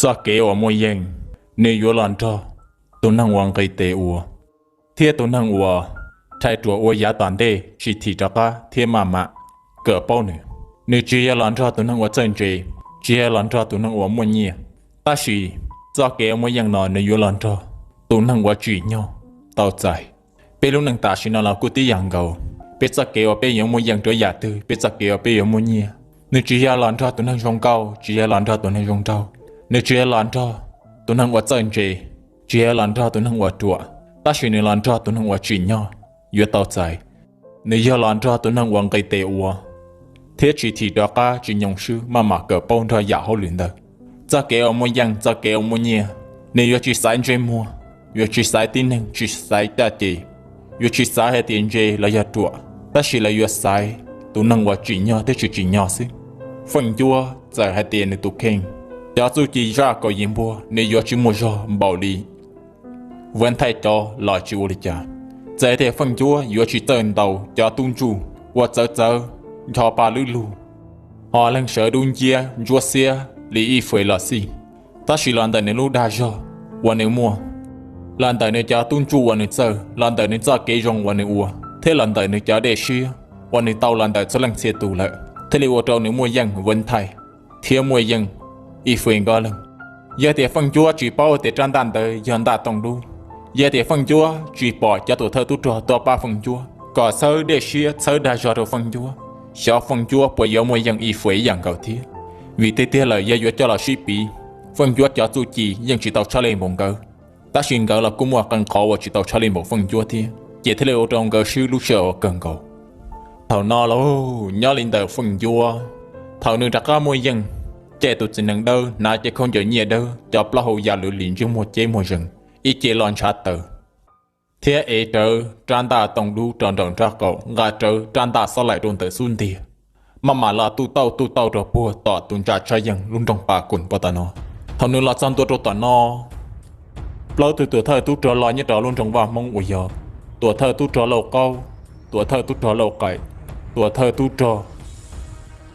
Txoj kev uas muaj yeej, nws yuav los nrog tus neeg uas nqis tes ua, thiab tus neeg uas rhais ruam ua yav tom ntej tsis thim rov qab thiab maj mam kawm paub nws. Nws tsis yog los nrog tus neeg uas txawj ntse, tsis yog los nrog tus neeg uas muaj nyiaj, tab sis txoj kev uas muaj yeej no nws yuav los nrog tus neeg uas tsim nyog tau txais. Peb lub neej tam sim no los kuj tib yam nkaus, peb txoj kev uas peb yuav muaj yeej rau yam twg, peb txoj kev uas peb yuav muaj nyiaj, nws tsis yog los nrog tus neeg zoo nkauj, tsis yog los nrog tus neeg zoo nraug, nws tsis yog los nrog tus neeg uas txawj ntse, tsis yog los nrog tus neeg uas ruam, tab sis nws los nrog tus neeg uas tsim nyog yuav tau txais. Nws yog los nrog tus neeg uas nqis tes ua thiab tsis thim rov qab, tsis nyoos swb, maj mam kawm paub nrog yam hauj lwm ntawd. Txoj kev uas muaj yeej, txoj kev uas muaj nyiaj, nws yuav tsis xaiv ntsej muag, yuav tsis xaiv tib neeg, tsis xaiv caj ces, yuav tsis xaiv hais tias ntse los yog ruam, tab sis lawv yuav xaiv tus neeg uas tsim nyog thiab tsis tsim nyog xwb. Feej Ncuab txawm hais tias nws tus kheej, cov txuj ci zaj kaum yim npuag nws yuav tsis muaj zog npaum li Vuab Nthaij cov los tsis ua li cas. Txawm hais tias Feej Ncuab yuav tsis txawj ntaus cov tub ntsuj uas txawv txawv, ncho pa lwb lug, ho leeg sawv dub nciab ntsuab xiab li ib fem los xij, tab sis los ntawm nws lub dag zog uas nws muaj, los ntawm nws cov tub ntsuj uas nws txawj, los ntawm nws txoj kev zoo uas nws ua, thiab los ntawm nws cov dej siab uas nws tau los ntawm txhua leej txhia tus lawm, thiaj li ua rau nws muaj yeej Vuab Nthaij thiab muaj yeej ib fem nkauj leej. Yog tias Feej Ncuab tsis paub tias rab ntaj ntawd yog ntaj tooj dub, yog tias Feej Ncuab tsis pom cov tuam thawj tub rog tuaj pab Feej Ncuab kom txhawb dej siab txhawb dag zog rau Feej Ncuab, xyov Feej Ncuab puas yuav muaj yeej ib fem ib yam nkaus thiab. Vim tiag tiag lawm yog yuav coj los sib piv, Feej Ncuab cov txuj ci yeej tsis tau tshaj lij npaum nkawd, tab sis nkawd los kuj muaj qee qhov uas tsis tau tshaj lij npaum Feej Ncuab thiab, ces thiaj li ua rau nkawd swb lub sij hawm uas kawg nkaus. Thaum no lauj, nyob li ntawm Feej Ncuab, thaum nws rov qab muaj yeej, ces tus txiv nees dawb hnav cev khaub ncaws nyiaj dawb, cov plaub hau ya lwm li ntsej muag ceb muag zees, ib ce los ntshav taws, thiab ev rawv rab ntaj tooj dub rau nraum nraub qaum, nqa rawv rab ntaj xob laim rau ntawm xub ntiag, maj mam los tuj tauj tuj tauj rau puag tom tus ntsa tshaj yeej lub nroog Pas Koos pov tom no. Thaum nws los txog ntua rau tom no, plaub tug tuam thawj tub rog loj nyob rau lub nroog Vaj Hmoob uas yog tuam thawj tub rog Lauj Qaub, tuam thawj tub rog Lauj Qaim, tuam thawj tub rog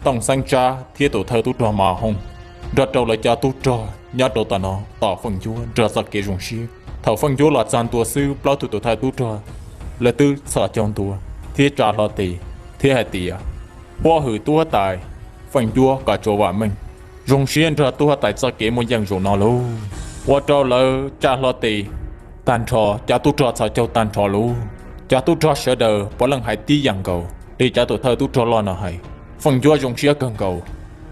Tooj Xeeb Tsab thiab tuam thawj tub rog Mas Hooj, nrog rau lawv cov tub rog nyob rau tom no tos Feej Ncuab nrog txoj kev zoo siab. Thaum Feej Ncuab los txog ntua xwb, plaub tug tuam thawj tub rog lawv twb txhos caug ntua thiab tsa hlo tes thiab hais tias, Huab hwm tub huab tais Feej Ncuab kom tsuas vam meej, zoo siab nrog tub huab tais txoj kev muaj yeej zaum no lauj. Ua rau lawv tsa hlo tes tag nrho, cov tub rog txhos caug tag nrho lauj. Cov tub rog sawv daws puav leej hais tib yam nkaus li cov tuam thawj tub rog loj no hais, Feej Ncuab zoo siab kawg nkaus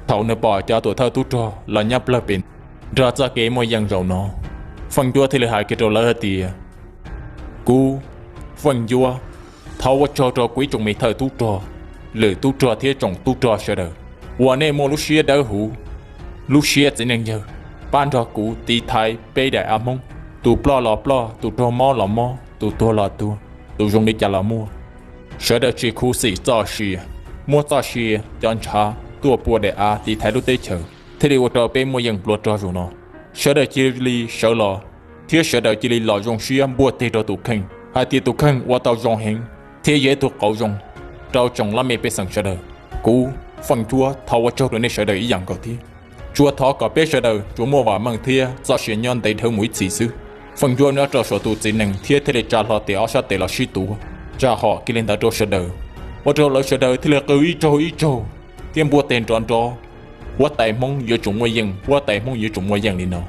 thaum nws pom cov tuam thawj tub rog los nyob plawg pem nrog txoj kev muaj yeej zaum no. Feej Ncuab thiaj li hais kiag rau lawv hais tias, Kuv, Feej Ncuab, thov ua tsaug rau kuv ib tsoom me thawj tub rog, lwm tub rog thiab tsoom tub rog sawv daws uas nej muaj lub siab dawb huv, lub siab txiv neej yawg, pab nrog kuv tiv thaiv peb daim av Hmoob, tus ploj los ploj, tus raug mob los mob, tus tuag los tuag, tus zoo li cas los muaj. Sawv daws tsis khuv xim txoj sia, muab txoj sia cov ntshav tuaj pua daim av tiv thaiv lub teb chaws, thiaj li ua rau peb muaj yeej plua rog zaum no. Sawv daws cia li sawv los, thiab sawv daws cia li los zoo siab npuaj teg rau tus kheej hais tias tus kheej ua tau zoo heev thiab yog ib tug qauv zoo rau tsoom laj mej pej xeem sawv daws. Kuv, Feej Ncuab, thov ua tsaug rau nej sawv daws ib yam nkaus thiab. Tsuas thov kom peb sawv daws tsuas muaj vam meej thiab txoj sia nyob ntev dhawv mus ib txhis xwb. Feej Ncuab nyob rau saum tus txiv nees thiab thiaj li tsa hlo tes ob sab tes los sib tuav, tsa hom kiag li ntawd rau sawv daws, ua rau lawv sawv daws thiaj li qw ib tsaug ib tsaug thiab npuaj teg nrov nrov, Huab tais Hmoob yuav tsum muaj yeej, huab tais Hmoob yuav tsum muaj yeej li no.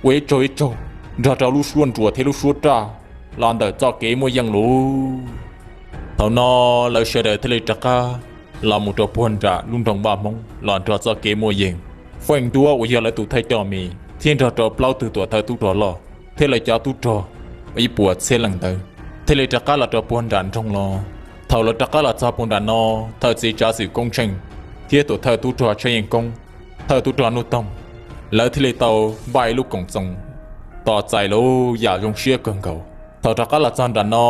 Ua ib tsaug ib tsaug nrog rau lub suab nruas thiab lub suab raj los ntawm txoj kev muaj yeej lauj. Thaum no lawv sawv daws thiaj li rov qab los mus rau puag nram lub nroog Vaj Hmoob los nrog txoj kev muaj yeej. Feej Ncuab uas yog lawv tus thawj coj me thiab nrog rau plaub tug tuam thawj tub rog loj thiab lawv cov tub rog ib puas txhiab leej ntawd thiaj li rov qab los rau puag nram nroog los. Thaum lawv rov qab los txog puag nram no, thawj txiv tsav xwm Koob Tsheej thiab tuam thawj tub rog Tshaj Yeej Koob, thawj tub rog Nuj Toog, lawv thiaj li tau npaj ib lub koom txoos tos txais lub yam zoo siab kawg nkaus. Thaum rov qab los txog nram no,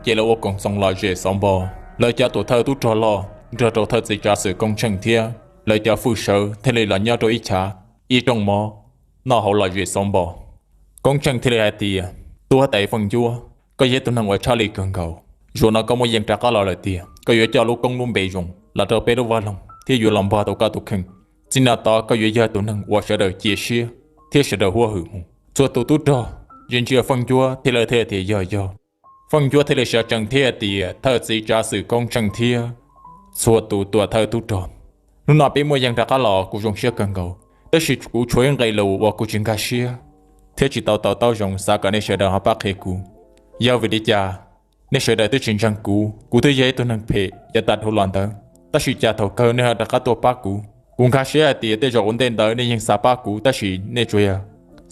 ces lawv ua koom txoos lom zem xov npo. Lawv cov tuam thawj tub rog loj nrog rau thawj txiv tsav xwm Koob Tsheej thiab lawv cov fwj sawv thiaj li los nyob rau ib chav ib rooj mov noj hauv lom zem xov npo. Koob Tsheej thiaj li hais tias, Tub huab tais Feej Ncuab, koj yog tus neeg uas tshaj lij kawg nkaus. Zaum no koj muaj yeej rov qab los lawm tiag, koj yuav coj lub koob lub npe zoo los rau peb lub vaj loog thiab yuav los npog tau koj tus kheej. Txij no tod koj yuav yog tus neeg uas sawv daws cia siab thiab sawv daws huab hwm mus. Txhua tus tub rog ntsia ntsia Feej Ncuab thiab lawv thiaj tias yog yog. Feej Ncuab thiaj li sawv tsees thiab tias thawj txiv tsav xwm Koob Tsheej thiab txhua tus tuam thawj tub rog, hnub no peb muaj yeej rov qab los kuv zoo siab kawg nkaus, tab sis kuv tshuav ib nqe lus uas kuv tsis nkag siab thiab tsis tau to taub zoo, xav kom nej sawv daws ho pab qhia kuv. Yog vim li cas nej sawv daws twb tsis ntseeg kuv, kuv twb yog ib tug neeg phem yav tas dhau los ntawd, tab sis cas thaum kawg nej ho rov qab tuaj pab kuv? Kuv nkag siab hais tias tej zaum ua ntej ntawd nej yeej xav pab kuv tab sis nej tsuas yog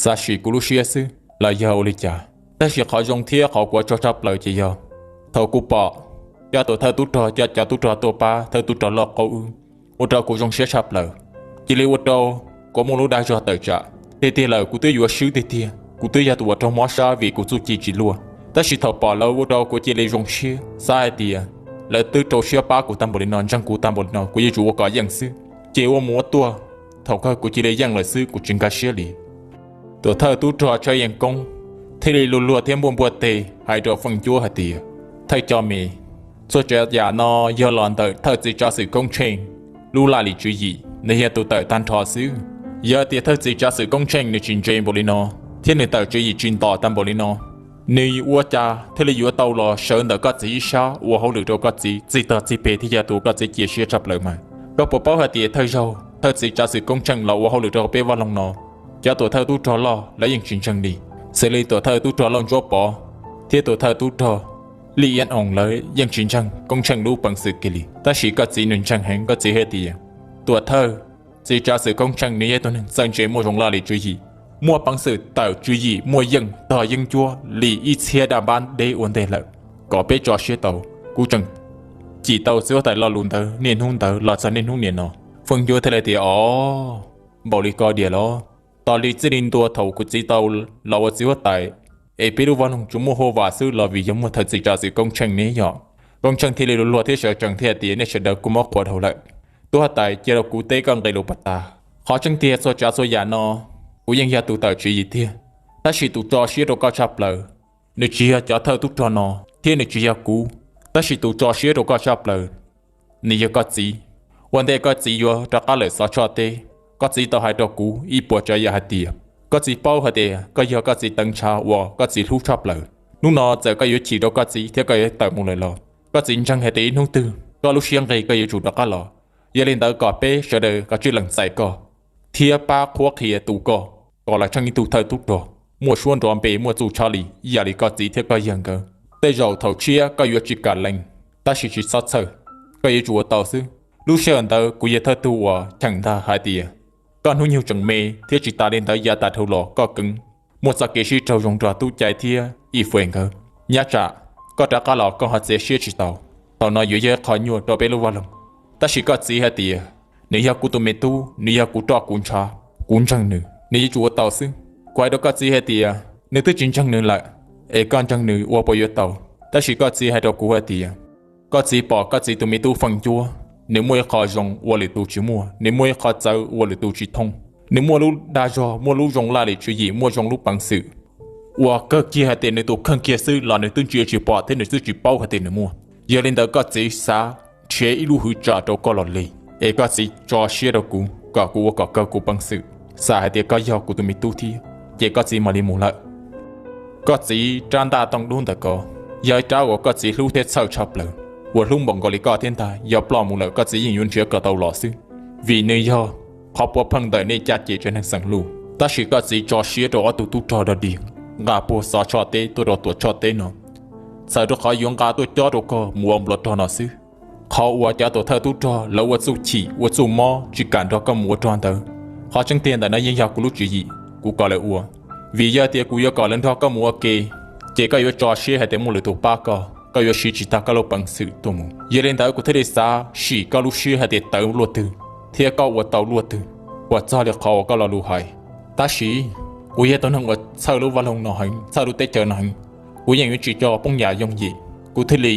xav sim kuv lub siab xwb los yog ua li cas? Tab sis qhov zoo thiab qhov kuv ua tsaug tshaj plaws ces yog thaum kuv pom cov tuam thawj tub rog, cov cov tub rog tuaj pab thawj tub rog loj qaub wb, ua rau kuv zoo siab tshaj plaws. Cia li ua rau kuv muaj lub dag zog tawm tsam. Tiag tiag lawm kuv twb yuav swb tiag tiag, kuv twb yog tus uas raug mob sab vim kuv txuj ci tsis luaj, tab sis thaum pom lawv ua rau kuv cia li zoo siab, xav hais tias lawv twb rau siab pab kuv tag npaum li no, ntseeg kuv tag npaum li no, kuv yuav tsum ua kom yeej xwb. Ces ua mus ua tuaj, thaum kawg kuv cia li yeej lawm xwb, kuv tsis nkag siab li. Tuam thawj tub rog Tshawb Yeej Koob thiaj li luag luag thiab npuaj npuaj teg hais rau Feej Ncuab hais tias, thawj cov me, txhua tsav yam no yog los ntawm thawj txiv tsav xwm Koob Tsheej lub laj lim tswv yim, nws yog tus tawm tag nrho xwb. Yog tias thawj txiv tsav xwm Koob Tsheej nws tsis ntse npaum li no thiab nws tawm tswv yim tsis ntom tag npaum li no, nws ua cas thiaj li yuav tau los sawv ntawm koj txiv ib sab ua hauj lwm rau koj txiv txij tog txij peg thiab yog tus koj txiv cia siab tshaj plaws mas? Koj puas paub hais tias thawj zaug thawj txiv tsav xwm Koob Tsheej los ua hauj lwm rau peb vaj loog no, cov tuam thawj tub rog loj lawv yeej tsis ntseeg li. Xws li tuam thawj tub rog Lauj Ntsuab Pov thiab tuam thawj tub rog Lij Iab Oos lawv yeej tsis ntseeg Koob Tsheej lub peev xwm kiag li, tab sis koj txiv nws ntseeg heev, koj txiv hais tias, tuam thawj txiv tsav xwm Koob Tsheej nws yog ib tug neeg txawj ntse muaj zoo laj lim tswv yim, muaj peev xwm tawm tswv yim muaj yeej tog yeeb ncuab li ib txhiab daj npab deb ua ntej lawm, kom peb tso siab tau. Kuv tseem cim tau txiv huab tais lo lus ntawd niaj hnub ntawd los txog niaj hnub niam no. Feej Ncuab thiaj li tias, o, npaum li ko diam los? Tos li txij li ntua thaum kuv txiv tau los ua txiv huab tais es peb lub vaj loog tsuas muaj huaj vam xwb los vim yog muaj thawj txiv tsav xwm Koob Tsheej ne yog? Koob Tsheej thiaj li luag luag thiab sawv tsees thiaj tias, nej sawv daws kuj mob quav dhau lawm. Tub huab tais, cia rau kuv teb koj nqe lus puag ta. Qhov tseeb tiag txhua tsav txhua yam no kuv yeej yog tus tawm tswv yim tiag, tab sis tus tso siab rau koj tshaj plaws nws tsis yog cov thawj tub rog no thiab nws tsis yog kuv, tab sis tus tso siab rau koj tshaj plaws nws yog koj txiv. Ua ntej koj txiv yuav rov qab lawm Xov Tshoj teb, koj txiv tau hais rau kuv ib puas tsav yam hais tias, koj txiv paub hais tias koj yog koj txiv teev ntshav uas koj txiv hlub tshaj plaws. Hnub no txawm koj yuav chim rau koj txiv thiab koj yuav tawm mus lawm los koj txiv ntseeg hais tias ib hnub twg koj lub siab nqig koj yuav tsum rov qab los. Yog li ntawd kom peb sawv daws kom tswj lees txais koj thiab pab qhuab qhia tu koj kom los tsheej ib tug thawj tub rog muaj suab nrov npe muaj txuj tshaj li ib yam li koj txiv thiab koj yawg nkawd. Tej zaum thaum tshiab koj yuav tsis kam lees, tab sis tsis txhob txhawj, koj yuav tsum ua tau xwb. Lub sij hawm ntawd kuv yog thawj tug uas cheem ntag hais tias koj hnub nyoog tseem me thiab tsis tas li ntawd yav tas dhau los koj keev muaj txoj kev sib raug zoo nrog Tub Cai thiab Ib Fes nkawd. Nyob tsam koj rov qab los koj ho txiav siab tsis tau, thaum no yuav yog ib qho nyuaj rau peb lub vaj loog. Tab sis koj txiv hais tias nws yog kuv tus me tub, nws yog kuv roj kuv ntshav, kuv ntseeg nws, nws yuav tsum ua tau xwb. Kuv hais rau koj txiv hais tias nws twb tsis ntseeg nws lawm, es koj ntseeg nws ua puas yuav tau? Tab sis koj txiv hais rau kuv hais tias koj txiv pom koj txiv tus me tub Feej Ncuab, nws muaj ib qho zoo uas lwm tus tsis muaj, nws muaj ib qho txawv uas lwm tus tsis thooj, nws muaj lub dag zog muaj lub zoo laj lim tswv yim muaj zoo lub peev xwm uas kawg kiag hais tias nws tus kheej kiag xwb los nws twb ntsia tsis pom thiab nws twb tsis paub hais tias nws muaj. Yog li ntawd koj txiv xav nrhiav ib lub hwv tsam rau koj los li, es koj txiv tso siab rau kuv kom kuv ua kom kawg kuv peev xwm, xav hais tias koj yog kuv tus me tub thiab, ces koj txiv mam li mus lawm. Koj txiv rab ntaj tooj dub ntawm ko yog ib rab uas koj txiv hlub thiab txhawj tshaj plaws, uas hlub npaum nkaus li koj thiab ntag, yog ploj mus lawm koj txiv yeej yuav nrhiav kom tau los xwb, vim nws yog qhov puav pheej ntawm nej caj ces tsev neeg xeem Luj. Tab sis koj txiv tso siab rau ob tug tub rog dog dig nqa puag Xov Tshoj teb tuaj rau Tuam Tshoj teb no, txhawm rau qhov yuav nqa tuaj cob rau koj mus ua npluav rog no xwb. Qhov uas cov tuam thawj tub rog lawv ua txuj chim ua txuj mob tsis kam nrog koj mus ua rog ntawd, qhov tseeb tiag ntawm no yeej yog kuv lub tswv yim, kuv kom lawv ua. Vim yog tias kuv yuav kom lawv nrog koj mus ua ke, ces koj yuav tso siab hais tias muaj lwm tus pab koj, koj yuav siv tsis tag koj lub peev xwm tuaj mus. Yog li ntawd kuv thiaj li xav sim koj lub siab hais tias tawv luaj twg thiab koj ua tau luaj twg, uas txog li qhov uas koj lo lus hais. Tab sis kuv yog tus neeg uas txhawj lub vaj loog no heev, txhawj lub teb chaws no heev, kuv yeej yuav tsis tso poob yam yooj yim. Kuv thiaj li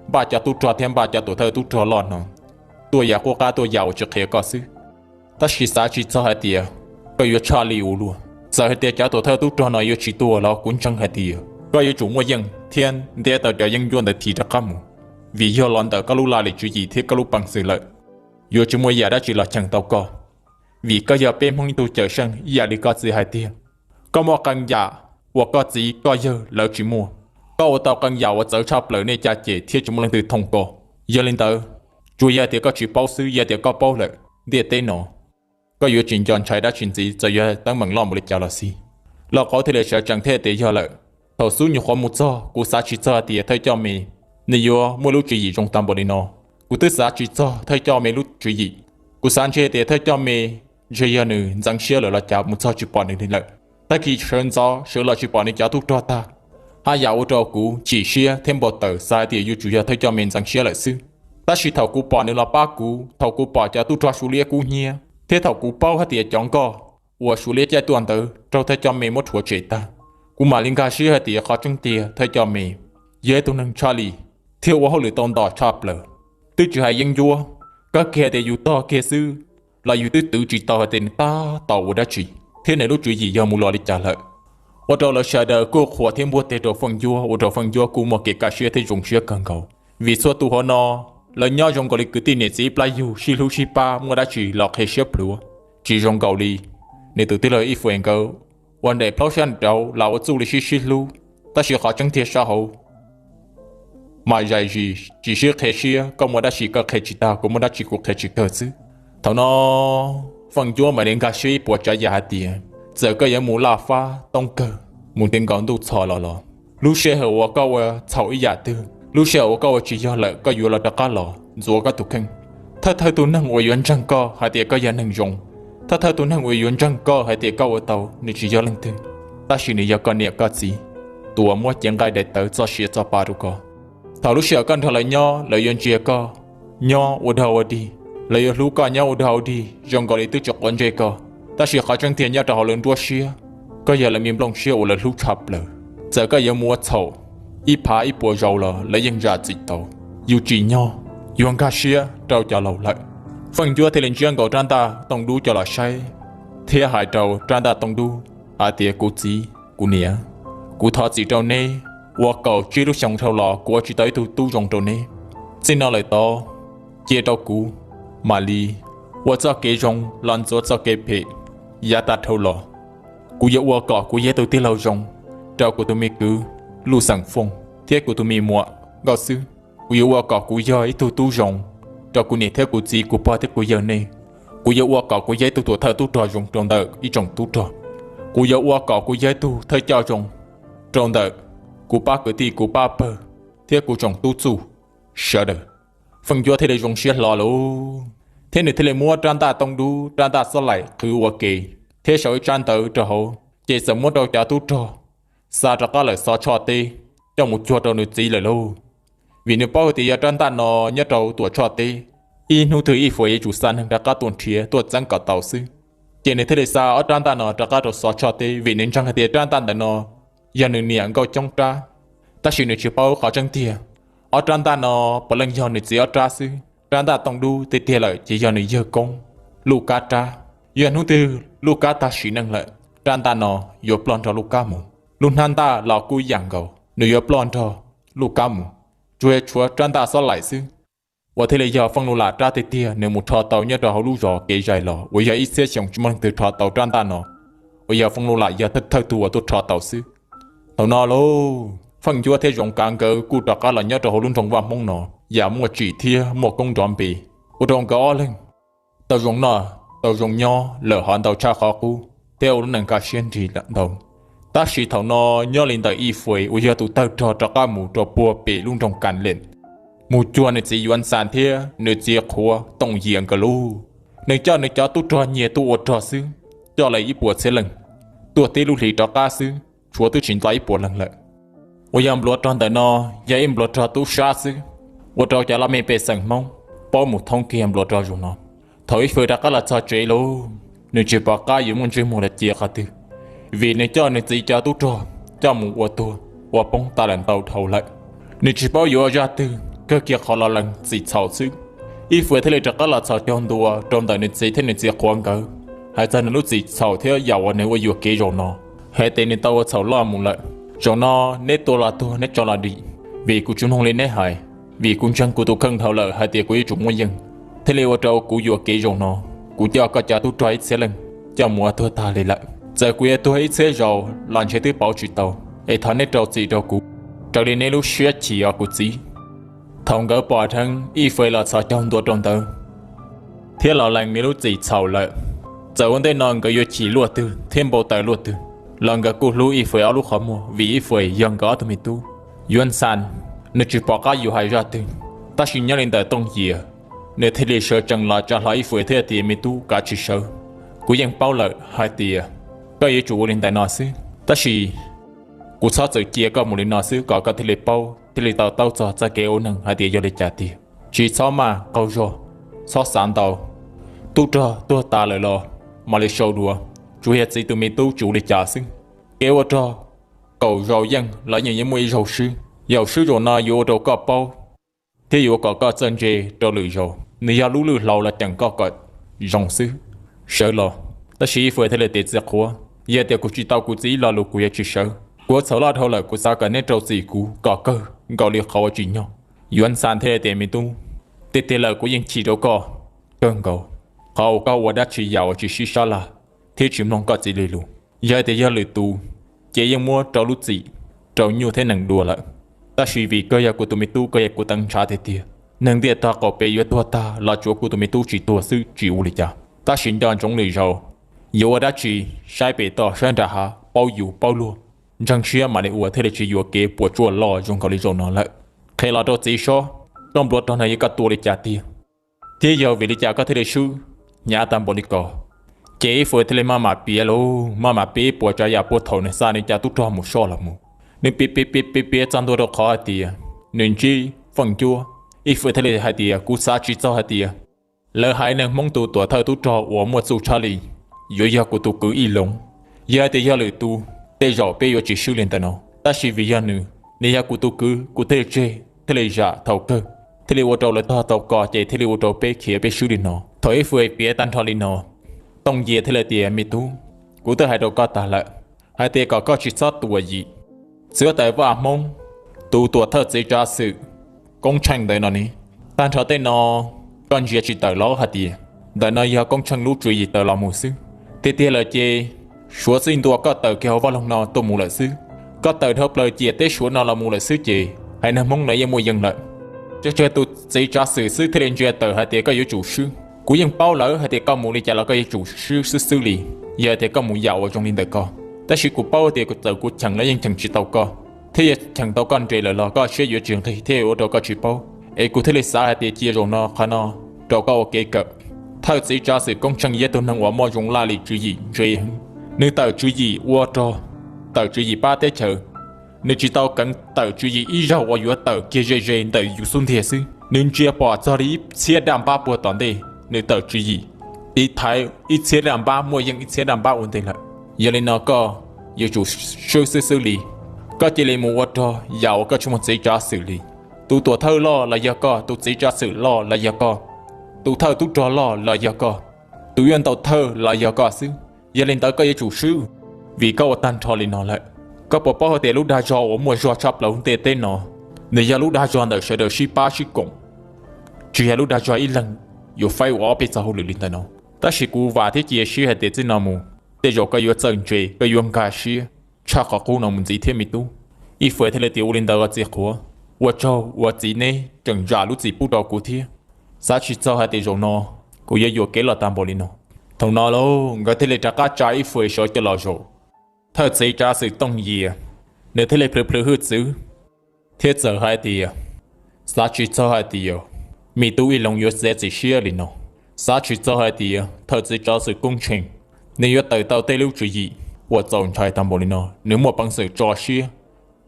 npaj cov tub rog thiab npaj cov tuam thawj tub rog loj no tuaj yam qub qab tuaj yam uas tsis qhia koj xwb. Tab sis xav tsis txog hais tias koj yuav tshaj li ua luaj. Txawm hais tias cov tuam thawj tub rog no yuav tsis tuaj los kuv ntseeg hais tias koj yuav tsum muaj yeej thiab ntiab tau cov yeeb ncuab ntawd thim rov qab mus, vim yog los ntawm koj lub laj lim tswv yim thiab koj lub peev xwm lawm, yuav tsis muaj yam dab tsi los cheem tau koj. vim koj yog peb Hmoob ib tug cawm seej ib yam li koj txiv hais tiag. Koj muaj qee yam uas koj txiv koj yawg lawv tsis muaj. Koj ua tau qee yam uas txawv tshaj plaws nej caj ces thiab tsis muaj leej twg thooj koj. Yog li ntawd, tsuas yog tias koj tsis paub xwb, yog tias koj paub lawm, ntiaj teb no koj yuav tsis nco ntshai dab tsi ntxiv txawm yog teeb meem loj npaum li cas los xij. Lauj Kaub thiaj li sawv tsees thiab tias yog lawm, thaum xub nyuam qhuav mus txog kuv xav tsis txog tias thawj coj me nws yuav muaj lub tswv yim zoo tag npaum li no. Kuv twb xav tsis txog thawj coj me lub tswv yim. Kuv xav ntshe tias thawj coj me ntshe yog nws ntxeev siab lawm los cas mus txog tsis pom nws li lawm. Tag kis sawv ntxov sawv los tsis pom nws cov tub rog tag, haj yam ua rau kuv chim siab thiab npau taws xav hais tias yuav tsum yog thawj coj me ntxeev siab lawm xwb. Tab sis thaum kuv pom nws los pab kuv, thaum kuv pom cov tub rog suav liab kub hnyiab, thiab thaum kuv paub hais tias cov nkoj uas suav liab caij tuaj ntawd raug thawj coj me muab rhuav tshem tag, kuv mam li nkag siab hais tias qhov tseeb tiag thawj coj me yog ib tug neeg tshaj li thiab ua hauj lwm tau nto tshaj plaws. Twb tsis hais yeeb ncuab, kawg kiag hais tias yus tog kiag xwb los yus twb twv tsis tau hais tias nws tab tom ua dab tsi thiab nws lub tswv yim yog mus los li cas lawm. Ua rau lawv sawv daws kuj qhuas thiab npuaj teg rau Feej Ncuab, ua rau Feej Ncuab kuj muaj kev kaj siab thiab zoo siab kawg nkaus. Vim txhua tus hauv no lawv nyob zoo nkaus li kwv tij niam txiv ib plab yug, sib hlub sib pab, muaj dab tsi los qhia siab plhuav. Tsis zoo nkaus li nws tus tij laug Ib Fues nkawd uas nraim plaub sab nraud los ua txuj li sib sib hlub, tab sis qhov tseeb tiag sab hauv mas zais zis tsis sib qhia siab, koj muaj dab tsi koj qhia tsis tag, kuv muaj dab tsi kuv qhia tsis kawg xwb. Thaum no Feej Ncuab mam li nkag siab ib puas tsav yam hais tias txawm koj yuav mus laj fab toob kawg, mus ti nkaus ntuj txhos los los, lub sij hawm uas koj ua txhaum ib yam twg, lub sij hawm uas koj ua tsis yog lawm koj yuav los rov qab los ntxuav koj tus kheej. Thawj thawj tus neeg uas yuav ntseeg koj hais tias koj yog neeg zoo, thawj thawj tus neeg uas yuav ntseeg koj hais tias koj ua tau nws tsis yog leej twg, tab sis nws yog koj niam koj txiv, tus uas muab cev nqaij daim tawv txoj sia txoj pa rau koj. Thaum lub sij hawm koj nrog lawv nyob lawv yuav ntsia koj nyob ua dog ua dig, lawv yuav hlub koj nyob ua dog ua dig zoo nkaus li twb tsis quav ntsej koj, tab sis qhov tseeb tiag nyob rau hauv lawv nruab siab, koj yog lawv me nplooj siab uas lawv hlub tshaj plaws. Txawm koj yuav mus ua txhaum ib phav ib puas zaus los lawv yeej zam txim tau. Yus tsim nyog yuav nkag siab rau cov laus lawm. Feej Ncuab thiaj li ntsiab nkaus rab ntaj tooj dub coj los saib thiab hais rau rab ntaj tooj dub hais tias kuv txiv kuv niam, kuv thov txim rau neb, ua kaum tsib lub xyoo dhau los kuv ua tsis tau ib tug tub zoo rau neb. Txij no lawm tod cia rau kuv mam li ua txoj kev zoo los ntxuav txoj kev phem yav tag dhau los. Kuv yuav ua kom kuv yog ib tug tij laug zoo rau kuv tus me kwv Luj Xeem Fooj thiab kuv tus me muam Nkauj Xwb. Kuv yuav ua kom kuv yog ib tug tub zoo rau kuv niam thiab kuv txiv, kuv pog thiab kuv yawg nej. Kuv yuav ua kom kuv yog ib tug tuam thawj tub rog zoo rau ntawm ib tsoom tub rog. Kuv yuav ua kom kuv yog ib tug thawj coj zoo rau ntawm kuv pab kwv tij kuv pab pawg thiab kuv tsoom tub txuj sawv daws. Feej Ncuab thiaj li zoo siab hlo lauj, thiab nws thiaj li muab rab ntaj tooj dub rab ntaj xob laim qhwv ua ke thiab sau ib tsab ntawv rau hauv, ces txawm muab rau cov tub rog xa rov qab lawm Xov Tshoj teb coj mus cuag rau nws txiv lawm lauj. Vim nws paub tias yog rab ntaj no nyob rau Tuam Tshoj teb, ib hnub twg Ib Fuas yuav tsum xa neeg rov qab tuaj nrhiav tuaj txeeb kom tau xwb. Ces nws thiaj li xa ob rab ntaj no rov qab rau Xov Tshoj teb, vim nws ntseeg hais tias rab ntaj ntawm no yog nws niam Nkauj Coob rab. Tab sis nws tsis paub qhov tseeb tiag, ob rab ntaj no puav leej yog nws txiv ob rab xwb. Rab ntaj tooj dub tiag tiag lawm ces yog nws yawg koob Luj Kab rab. Yog hnub twg Luj Kab tag sim neej lawm, rab ntaj no yuav ploj nrog Luj Kab mus. Lub hnab ntaj los kuj ib yam nkaus, nws yuav ploj nrog Luj Kab mus, tsuas yog tshuav rab ntaj xob laim xwb, uas thiaj li yog Feej Luj Lam rab tiag tiag. Nws mus rho tau nyob rau hauv lub zos kev zais los uas yog ib txhiab xyoo tsis muaj leej twg rho tau rab ntaj no, uas yog Feej Luj Lam yog thawj thawj tug uas tuaj rho tau xwb. Thaum no lauj, Feej Ncuab thiab Zoov Kav nkawd kuj rov qab los nyob rau hauv lub nroog Vaj Hmoob no, yam muaj tsim thiab muaj koob nrov npe, ua rau nkawd ob leeg tau zoo noj tau zoo nyob lawm hov ntau tshaj qhov qub, thiab ua lub neej kaj siab nrig lawm ntau. Tab sis thaum no nyob li ntawm Ib Fuas uas yog tus tawg rog rov qab mus rau puag pem lub nroog Kas Lees, mus cuag nws txiv Yuav Ntxas thiab nws txiv qhuav Tooj Yias nkawd lauj. Nws coj nws cov tub rog nyiag tuaj ua rog xwb, coj lawm ib puas txhiab leej, tuaj tib lub hlis rov qab xwb, tshuav twb tsis ntxov ib puas leeg lawm. Uas yog npluav rog ntawm no yog ib npluav rog tub sab xwb, ua rau cov laj mej pej xeem Hmoob paub mus thoob kiag npluav rog zaum no. Thaum Ib Fuas rov qab los txog tsev lauj, nws tsis pom qab yuav muaj ntsej muag los cia qhov twg, vim nws coj nws txiv cov tub rog coj mus ua tuag ua poob tag lawm ntau dhau lawm. Nws tsis paub yuav ua zaj twg kawg kiag qhov los lees txim txhaum xwb. Ib Fuas thiaj li rov qab los txhos caug ntua rau ntawm nws txiv thiab nws txiv qhuav nkawd, hais txog nws lub txim txhaum thiab yam uas nws ua yuam kev zaum no, hais tias nws tau ua txhaum loj mus lawm. Zaum no neb tua los tuag neb tso los dim, vim kuv tsis mloog li neb hais, vim kuv ntseeg kuv tus kheej dhau lawm hais tias kuv yuav tsum muaj yeej, thiaj li ua rau kuv yuam kev zaum no. Kuv coj koj cov tub rog ib txhiab leej coj mus ua tuag tag li lawm. Txawm kuv yuav tuag ib txhiab zaus los ntshe twb pauv tsis tau, es thov neb rau txim rau kuv, raws li neb lub siab chim os kuv txiv. Thaum nkawd pom dheev Ib Fwm los txhos caug ntua rau ntawd thiab los lees nws lub txim txhaum lawm, txawm ua ntej no nkawd yuav chim luaj twg thiab npau taws luaj twg los nkawd kuj hlub Ib Fwm ob lub qhov muag vim Ib Fwm yog nkawd ob tug me tub. Yuav Ntxhas, nws tsis pom qab yuav hais zaj twg, tab sis nyob li ntawm Tooj Yias, nws thiaj li sawv tsees los tsa hlo Ib Fwm thiab tias, Me tub, kav tsij sawv. Kuv yeej paub lawm hais tias koj yuav tsum ua li ntawm no xwb, tab sis kuv txhob txwm cia koj mus li no xwb kom koj thiaj li paub thiaj li to taub txog txoj kev ua neeg hais tias yog li cas tiag. Tsis txhob maj qaug zog, txhob xav ntau. Tub rog tuag tas lawm los mam li sau dua, tsuas yog txiv tus me tub tsis ua li cas xwb. Kev ua rog kaum zaus yeej los yeej yuav muaj ib zaug swb. Zaum swb zaum no yuav ua rau koj paub thiab yuav kom koj txawj ntse rau lwm zaus. Nws yog lub lwj hlau los ceem koj kom zoo xwb. Sawv los. Tab sis Ib Fwm thiaj li tias, Txiv qhuav, yog tias kuv tsis tau kuv txiv lo lus kuv yuav tsis sawv. Kuv txhaum loj dhau lawm, kuv xav kom neb rau txim kuv kom kawg nkaus li qhov uas tsim nyog. Yuav Ntxhas thiaj li tias, Me tub, tiag tiag lawm kuv yeej chim rau koj kawg nkaus. Qhov uas koj ua dab tsi yam uas tsis sib sab laj thiab tsis mloog koj txiv li lus. Yog tias yog lwm tus ces yeej muab rau lub txim rau nyuj thiab nees dua lawm, tab sis vim koj yog kuv tus me tub, koj yog kuv teev ntshav tiag tiag. Neeg ntiaj tog qaum pem yuav tuag tag los tsuav kuv tus me tub tsis tuag xwb tsis ua li cas. Tab sis nco ntsoov lwm zaus, yuav ua dab tsi saib pem toj saib nram hav, paub yus paub luag, ntseeg siab mam li ua thiaj li tsis yuav kev puas tsuaj loj zoo nkaus li zaum no lawm. Qhia los rau txiv sob, koj npluav rog no yog koj tua li cas tiag, thiab yog vim li cas koj thiaj li swb hnyav tag npaum li ko? Ces Ib Fwm thiaj li maj mam piav lauj, maj mam piav ib puas tsav yam puag thaum nws xa nws cov tub rog mus soj los mus. Nws piav piav piav piav piav txog ntua rau qhov hais tias nws ntsib Feej Cuab. Ib Fwm thiaj li hais tias, Kuv xav tsis txog hais tias lawv haiv neeg Hmoob tus tuam thawj tub rog uas muaj txuj tshaj li yuav yog kuv tus kwv Ib Loov. Yog hais tias yog lwm tus, tej zaum peb yuav tsis swb li ntawm no, tab sis vim yog nws, nws yog kuv tus kwv, kuv thiaj li tseg thiaj li zam thaum kawg, thiaj li ua rau lawv tog tau ko ces thiaj li ua rau peb khiav peb swb li no. Thaum Ib Fwm piav tag nrho li no, Tooj Yias thiaj li tias, Me tub, kuv twb hais rau koj tag lawm hais tias kom koj tsis txhob tuam yim. Txiv huab tais vaj Hmoob, tus tuam thawj txiv tsav xwm Koob Tsheej ntawd no ne, tag nrho tej no koj ntsia tsis tawm los hais tias ntawm no yog Koob Tsheej lub tswv yim tawm los mus xwb. Tiag tiag lawm ces Suav txij ntua koj tawm kiag hauv vaj loog no tuaj mus lawm xwb. Koj tawm dhau plaws ciam teb Suav no los mus lawm xwb ces haiv neeg Hmoob no yeej muaj yeej lawm. Tsawg tsawg tus txiv tsav xwm xwb thiaj li ntsia tawm hais tias koj yuav tsum swb. Kuv yeej paub lawm hais tias koj mus li cas los koj yuav tsum swb xwb xwb li, yog tias koj mus yam uas zoo li ntawm ko. Tab sis kuv paub tias txawm kuv cheem los yeej cheem tsis tau koj, thiab yog cheem tau koj nres lawm los koj siab yuav tsis nqig thiaj ua rau koj tsis paub. Es kuv thiaj li xav hais tias cia zaum no qhov no rau koj ua kev kawm. Thawj txiv tsav xwm Koob Tsheej yog tus neeg uas muaj zoo laj lim tswv yim ntse heev. Nws tawm tswv yim ua rog, tawm tswv yim pab teb chaws, nws tsis tau keev tawm tswv yim ib zaug uas yuav tawm kiag ze ze ntawm yus xub ntiag xwb. Nws ntsia pom txog li ib txhiab daj npab puag tom ntej nws tawm tswv yim, tiv thaiv ib txhiab daj npab muaj yeej ib txhiab daj npab ua ntej lawm. Yog li no koj yuav tsum swb xwb xwb li. Koj cia li mus ua rog yam uas koj tsis muaj txiv tsav xwm li. Tus tuam thawj loj los yog koj, tus txiv tsav xwm loj los yog koj, tus thawj tub rog loj los yog koj, tus yuav ntaus thawj los yog koj xwb. Yog li ntawd koj yuav tsum swb, vim koj ua tag nrho li no lawm. Koj puas paub hais tias lub dag zog uas muaj zog tshaj plaws ntiaj teb no, nws yog lub dag zog ntawm sawv daws sib pab sib koom, tsis yog lub dag zog ib leeg yuav faib ua ob peb txoj hauj lwm li ntawm no. Tab sis kuv vam thiab cia siab hais tias txij no mus tej zaum koj yuav txawj ntse, koj yuav nkag siab tshaj qhov qub no mus ntxiv thiab me tub. Ib Fwm thiaj li tias, Ua li ntawd os txiv qhuav, ua tsaug uas txiv neb tseem zam lub txim pub rau kuv thiab. Xav tsis txog hais tias zaum no kuv yuav yuam kev los tag npaum li no. Thaum no lauj, nkawd thiaj li rov qab tsa Ib Fwm sawv coj los zaum. Thawj txiv tsav xwm Tooj Yias, nws thiaj li plhws plhws hwj txwv thiab txawm hais tias, Xav tsis txog hais tias me tub Ib Loos yuav txiav txim siab li no. Xav tsis txog hais tias thawj txiv tsav xwm Koob Tsheej nws yuav tawm tau tej lub tswv yim uas txaus ntshai tag npaum li no. Nws muaj peev xwm tso siab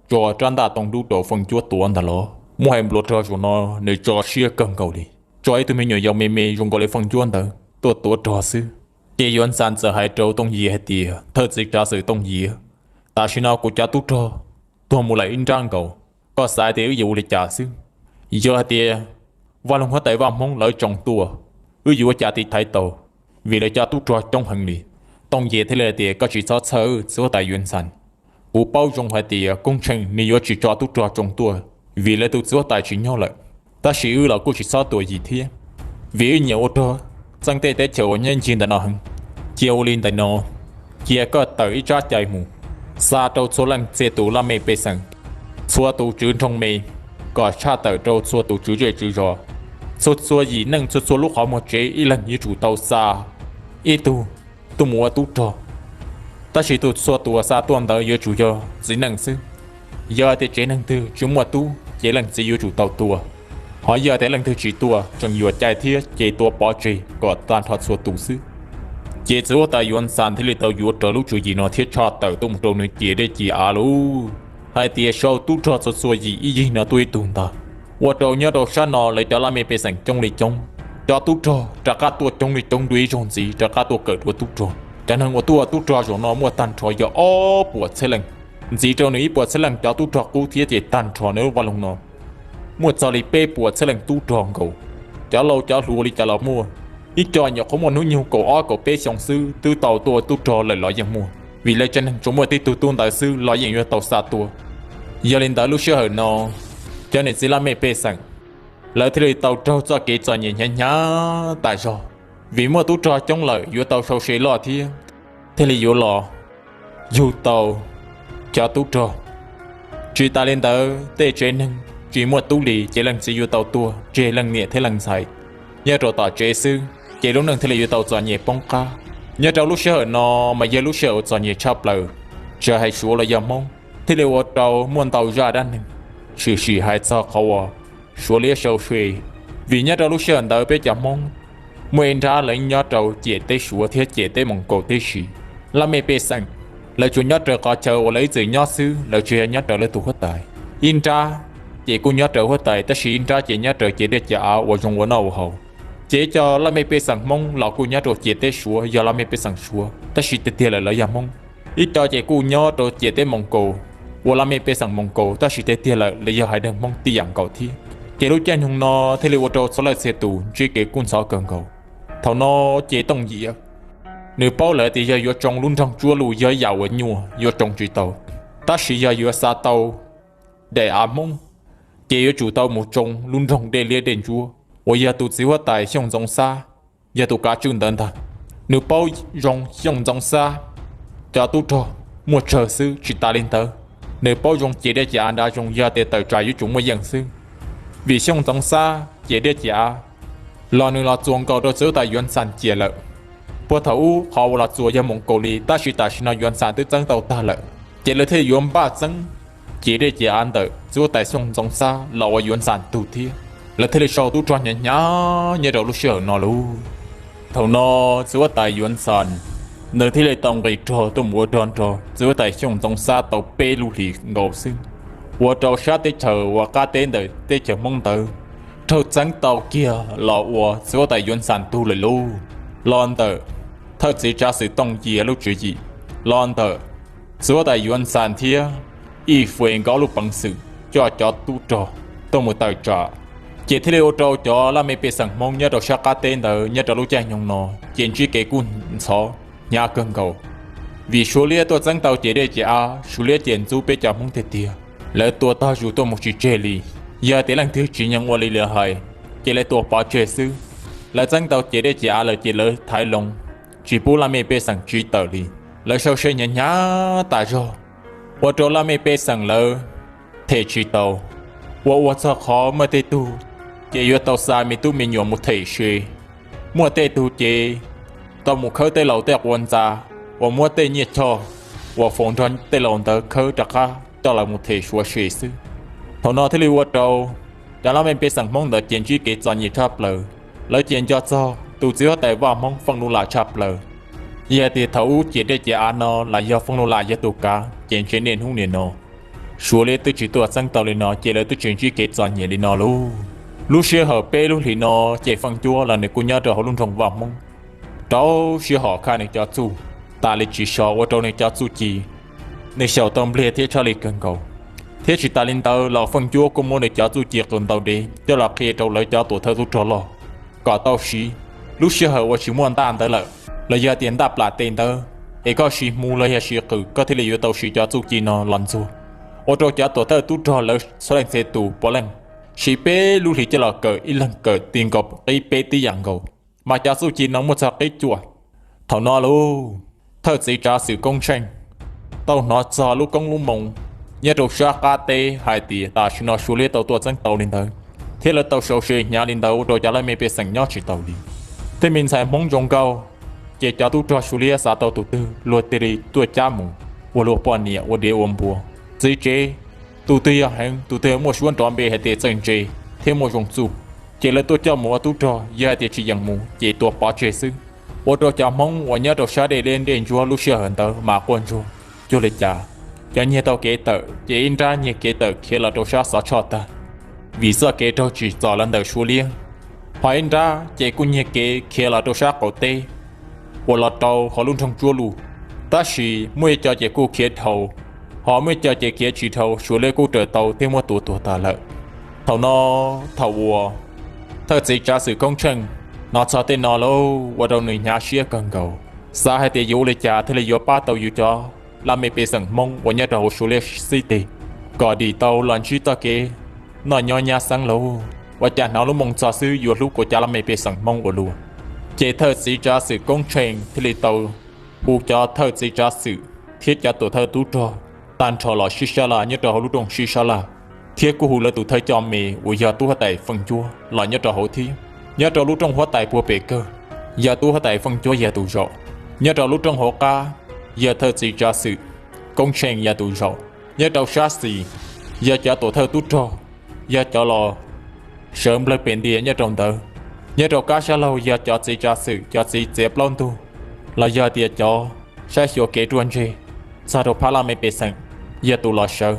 tso rab ntaj tooj dub rau Feej Cuab tuav ntag los. Muaj hais npluav rog zaum no nws tso siab kawg nkaus li, tso ib tug me nyuam yaus me me zoo nkaus li Feej Cuab ntawd tuaj tuav rog xwb. Ces Yuav Ntxas txawm hais rau Tooj Yias hais tias, Thawj txiv tsav xwm Tooj Yias, tam sim no kuv cov tub rog tuag mus lawm ib nrab nkaus, koj xav tias wb yuav ua li cas xwb? Yog hais tias Vaj Loog Huab Tais Vaj Hmoob lawv tsoom tuaj, wb yuav ua cas tiv thaiv tau? Vim lawv cov tub rog coob heev li. Tooj Yias thiaj li hais tias, Koj tsis txhob txhawj txiv huab tais Yuav Ntxas, kuv paub zoo hais tias Koob Tsheej nws yuav tsis tso tub rog tsoom tuaj, vim lawv tus txiv huab tais tsis nyob lawm. Tab sis wb los kuj tsis txhob tuam yim thiab, vim wb nyiam ua rog txeeb tej teb chaws uas nyob ncig ntawm no heev. Cia ua li ntawm no, cia koj tawm ib tsab cai mus, xa rau txhua leej txhia tus laj mej pej xeem, txhua tus tswv nroog me, kom tshaj tawm rau txhua tus tswv zej tswv zos, txhua txhua yim neej, txhua txhua lub qhov muag tsev ib leeg yuav tsum tau xa ib tug tuaj mus ua tub rog. Tab sis tus txhua tus xa tuaj ntawd yuav tsum yog txiv neej xwb. Yog tias tsev neeg twg tsis muaj tub ces leej txiv yuav tsum tau tua, ho yog tias leej twg tsis tua tseem yuam cai thiab ces tua pov tseg kom tag nrho txhua tus xwb. Ces txiv huab tais Yuav Ntxas thiaj li tau yuav raws lub tswv yim no thiab tshaj tawm tuaj mus rau nws ciam dej ciam av lauj, hais tias sau tub rog txhua txhua yim ib yig no tuaj ib tug ntag. Ua rau nyob rau sab no lawv cov laj mej pej xeem coob li coob, cov tub rog rov qab tuaj coob li coob dua ib zaug ntxiv rov qab tuaj kawm dua tub rog. Cov neeg uas tuaj ua tub rog zaum no muaj tag nrho yog ob puas txhiab leej. Ntxiv rau nws ib puas txhiab leej cov tub rog qub thiab ces tag nrho nws lub vaj loog no muaj txog li peb puas txhiab leej tub rog nkaus. Cov laus cov hluas li cas los muaj, ib co nyuam qhuav muaj hnub nyoog kaum ob kaum peb xyoo xwb twb tau tuaj ua tub rog lawm los yeej muaj, vim lawv tsev neeg tsuas muaj tib tug tub ntawd xwb los yeej yuav tau xa tua. Yog li ntawd lub sij hawm no, cov niam txiv laj mej pej xeem lawv thiaj li tau raug txoj kev txom nyem hnyav hnyav tas zog, vim muaj tub rog coob lawm yuav tau sau se loj thiab thiaj li yuav los yug tau cov tub rog. Tsis tas li ntawd tej tsev neeg tsis muaj tub li ces leej txiv yuav tau tuaj tseg leej niam thiab leej ntxhais nyob rau tom tsev xwb, ces lub neej thiaj li yuav tau txom nyem poob qab. Nyob rau lub sij hawm no mas yog lub sij hawm uas txom nyem tshaj plaws, tsis hais Suav los yog Hmoob, thiaj li ua rau muaj ntau zaj dab neeg tshwm sim hais txog qhov uas Suav liab sau se. Vim nyob rau lub sij hawm ntawd peb cov Hmoob muaj ib nrab lawv nyob rau ciam teb Suav thiab ciam teb Moos Kaus tib si. Laj mej pej xeem lawv tsuas nyob raws qhov chaw uas lawv ib txwm nyob xwb, lawv tsis yog nyob raws lawv tus huab tais. Ib nrab ces kuj nyob raws huab tais tab sis ib nrab ces nyob raws ciam dej ciam av uas zoo ua noj ua haus. Ces cov laj mej pej xeem Hmoob los kuj nyob rau ciam teb Suav yog laj mej pej xeem Suav tab sis tiag tiag lawm lawv yog Hmoob. Ib co ces kuj nyob rau ciam teb Moos Kaus ua laj mej pej xeem Moos Kaus tab sis tiag tiag lawm lawv yog haiv neeg Hmoob tib yam nkaus thiab. Ces lub caij nyoog no thiaj li ua rau txhua leej txhia tus ntsib kev kub ntxhov kawg nkaus. Thaum no ces Tooj Yias nws paub lawm tias yog yuav tsoo lub nroog Tsuab Luj yog ib yam uas nyuaj yuav tsoo tsis tau, tab sis yog yuav xa tau daim av Hmoob ces yuav tsum tau mus tsoo lub nroog Dej Liab Dej Ntsuab uas yog tus txiv huab tais Xyooj Ntxoov Xab yog tus kav tswj ntawd ntag. Nws paub zoo Xyooj Ntxoov Xab cov tub rog muaj tsawg xwb, tsis tas li ntawd nws paub zoo ciam dej ciam av nrad zoo, yog tias tawm tsam yuav tsum muaj yeej xwb. Vim Xyooj Ntxoov Xab ciam dej ciam av los nws los txuas nkaus rau txiv huab tais Yuav Ntxas ciam lawm. Puag thaum ub qhov uas los txuas yog Moos Kaus li tab sis tam sim no Yuav Ntxas twb txeeb tau tag lawm, ces lawv thiaj yuav npaj txeeb ciam dej ciam av ntawm txiv huab tais Xyooj Ntxoov Xab los ua Yuav Ntxas tug thiab. Lawv thiaj li sau tub rog hnyav hnyav nyob rau lub sij hawm no lauj. Thaum no txiv huab tais Yuav Ntxas nws thiaj li tau nqis rog tuaj mus ua rog nrog txiv huab tais Xyooj Ntxoov Xab tau peb lub hlis nkaus xwb, ua rau sab teb chaws uas qab teb ntawm teb chaws Hmoob ntawd raug txeeb tau kiag los ua txiv huab tais Yuav Ntxas tug lawm lauj. Los ntawm thawj txiv tsav xwm Tooj Yias lub tswv yim, los ntawm txiv huab tais Yuav Ntxas thiab Ib Fes nkawd ob lub peev xwm coj cov tub rog tuaj mus tawm tsam, ces thiaj li ua rau cov laj mej pej xeem Hmoob nyob rau sab qab teb ntawd nyob rau lub caij nyoog no ces ntsib kev kub ntxhov hnyav kawg nkaus. Vim Suav liab tuaj txeeb tau ciam dej ciam av, Suav liab ces ntxub peb cov Hmoob tiag tiag, lawv tua tog zus tuaj mus tsis tseg li. Yog tias leej twg tsis nyeem ua li lawv hais, ces lawv tua pov tseg xwb. Lawv txeeb tau ciam dej ciam av lawm ces lawv thaiv loo, tsis pub laj mej pej xeem tsiv tawm li. Lawv sau se hnyav hnyav tas zog, ua rau laj mej pej xeem lawv them tsis tau. Ua ua txog qhov muaj tej tug ces yuav tau xa me tub me nyuam mus them se, muaj tej tug ces tau mus khawb tej laus tej quav ntxa uas muab tej nyiaj choj uas faus nrog tej laus ntawd khawb rov qab coj los mus them Suav se xwb. Thaum no thiaj li ua rau cov laj mej pej xeem Hmoob ntawd ces ntsib kev txom nyem tshaj plaws. Lawv ces nco txog tus txiv huab tais vaj Hmoob Feej Lub Lam tshaj plaws. Yog tias thaum ub ciam dej ciam av no los yog Feej Lub Lam yog tus kav ces ntshe niaj hnub niaj no Suav liab twb tsis tuaj txeeb tau li no ces lawv twb tsis ntsib kev txom nyem li no lauj. Lub sij hawm peb lub hlis no ces Feej Cuab los nws kuj nyob rau hauv lub nroog vaj Hmoob, rau siab hom khaj nws cov txuj tas li tsis so ua rau nws cov txuj ci nws xyaum tau npliag thiab tshaj li kawg nkaus. Thiab tsis tas li ntawd los Feej Cuab kuj muab nws cov txuj ci qws ntau dev coj los qhia rau lawv cov tuam thawj tub rog loj kom tau siv. Lub sij hawm uas tsis muaj ntaj ntawd lawm los yog tias ntaj plam tes ntawd es koj siv hmu los yog siv qws koj thiaj li yuav tau siv cov txuj ci no los ntxuag. Ua rau cov tuam thawj tub rog lawv txhua leej txhia tus puav leej siv peb lub hlis coj los kawm, ib leeg kawm ti nkaus qib peb tib yam nkaus. mas cov txuj ci no muaj txog qib cuaj. Thaum no lauj, thawj txiv tsav xwm Koob Tsheej tau hnov txog lub koob lub moo nyob rau sab qab teb hais tias tam sim no Suav liab tau tuaj txeeb tau li ntawd, thiab lawv tau sau se hnyav li ntawd ua rau cov laj mej pej xeem nyob tsis taus li. Tej me ntxhais Hmoob zoo nkauj, ces cov tub rog Suav liab xav tau tus twg luag tig li tuaj cab mus ua luag poj niam ua dev ua npua. Txiv tsev, tus twg yog heev, tus twg muaj suab nrov npe hais tias txawj ntse thiab muaj zoo txuj, ces lawv tuaj coj mus ua tub rog, yog hais tias tsis yeem mus ces tua pov tseg xwb. Ua rau cov Hmoob uas nyob rau sab dej liab dej ntsuab lub sij hawm ntawd mas quaj ntsuag cuag li cas. Cov nyiag tau kev tawm ces ib nrab nyiag kev tawm khiav los rau sab Xov Tshoj tag, vim txoj kev raug tsim txom los ntawm Suav liab. Ho ib nrab ces kuj nyiag kev khiav los rau sab qaum teb uas los rau hauv lub nroog Tsuab Lus. Tab sis muaj ib co ces kuj khiav dhau, ho muaj ib co ces khiav tsis dhau, Suav liab kuj raws tau thiab muab tua tuag tag lawm. Thaum no, thaum uas thawj txiv tsav xwm Koob Tsheej hnov txog tej no lauj, ua rau nws hnyav siab kawg nkaus, xav hais tias yuav ua li cas thiaj li yuav pab tau yus cov laj mej pej xeem Hmoob uas nyob rau hauv Suav liab xib teg, kom dim tau los ntsib txoj kev noj nyob nyab xeeb lauj. Ua cas hnov lub moo txog xwb yuav hlub kuv cov laj mej pej xeem Hmoob ua luaj. Ces thawj txiv tsav xwm Koob Tsheej thiaj li tau hu cov thawj txiv tsav xwm thiab cov tuam thawj tub rog tag nrho los sib sab laj nyob rau hauv lub rooj sib sab laj, thiab kuj hu lawv tus thawj coj me uas yog tub huab tais Feej Cuab los nyob rau hauv thiab. Nyob rau lub rooj huab tais puag pem kawg, yog tub huab tais Feej Cuab yog tus zaum. Nyob rau lub rooj hauv qab, yog thawj txiv tsav xwm Koob Tsheej yog tus zaum. Nyob rau sab xis, yog cov tuam thawj tub rog, yog cov los sawv nplawg pem ntias nyob rau ntawd. Nyob rau kab sab laug yog cov txiv tsav xwm, cov txiv txiav plaub ntug, los yog tias cov saib xyuas kev ruaj ntseg txog rau phab laj mej pej xeem, yog tus los sawv.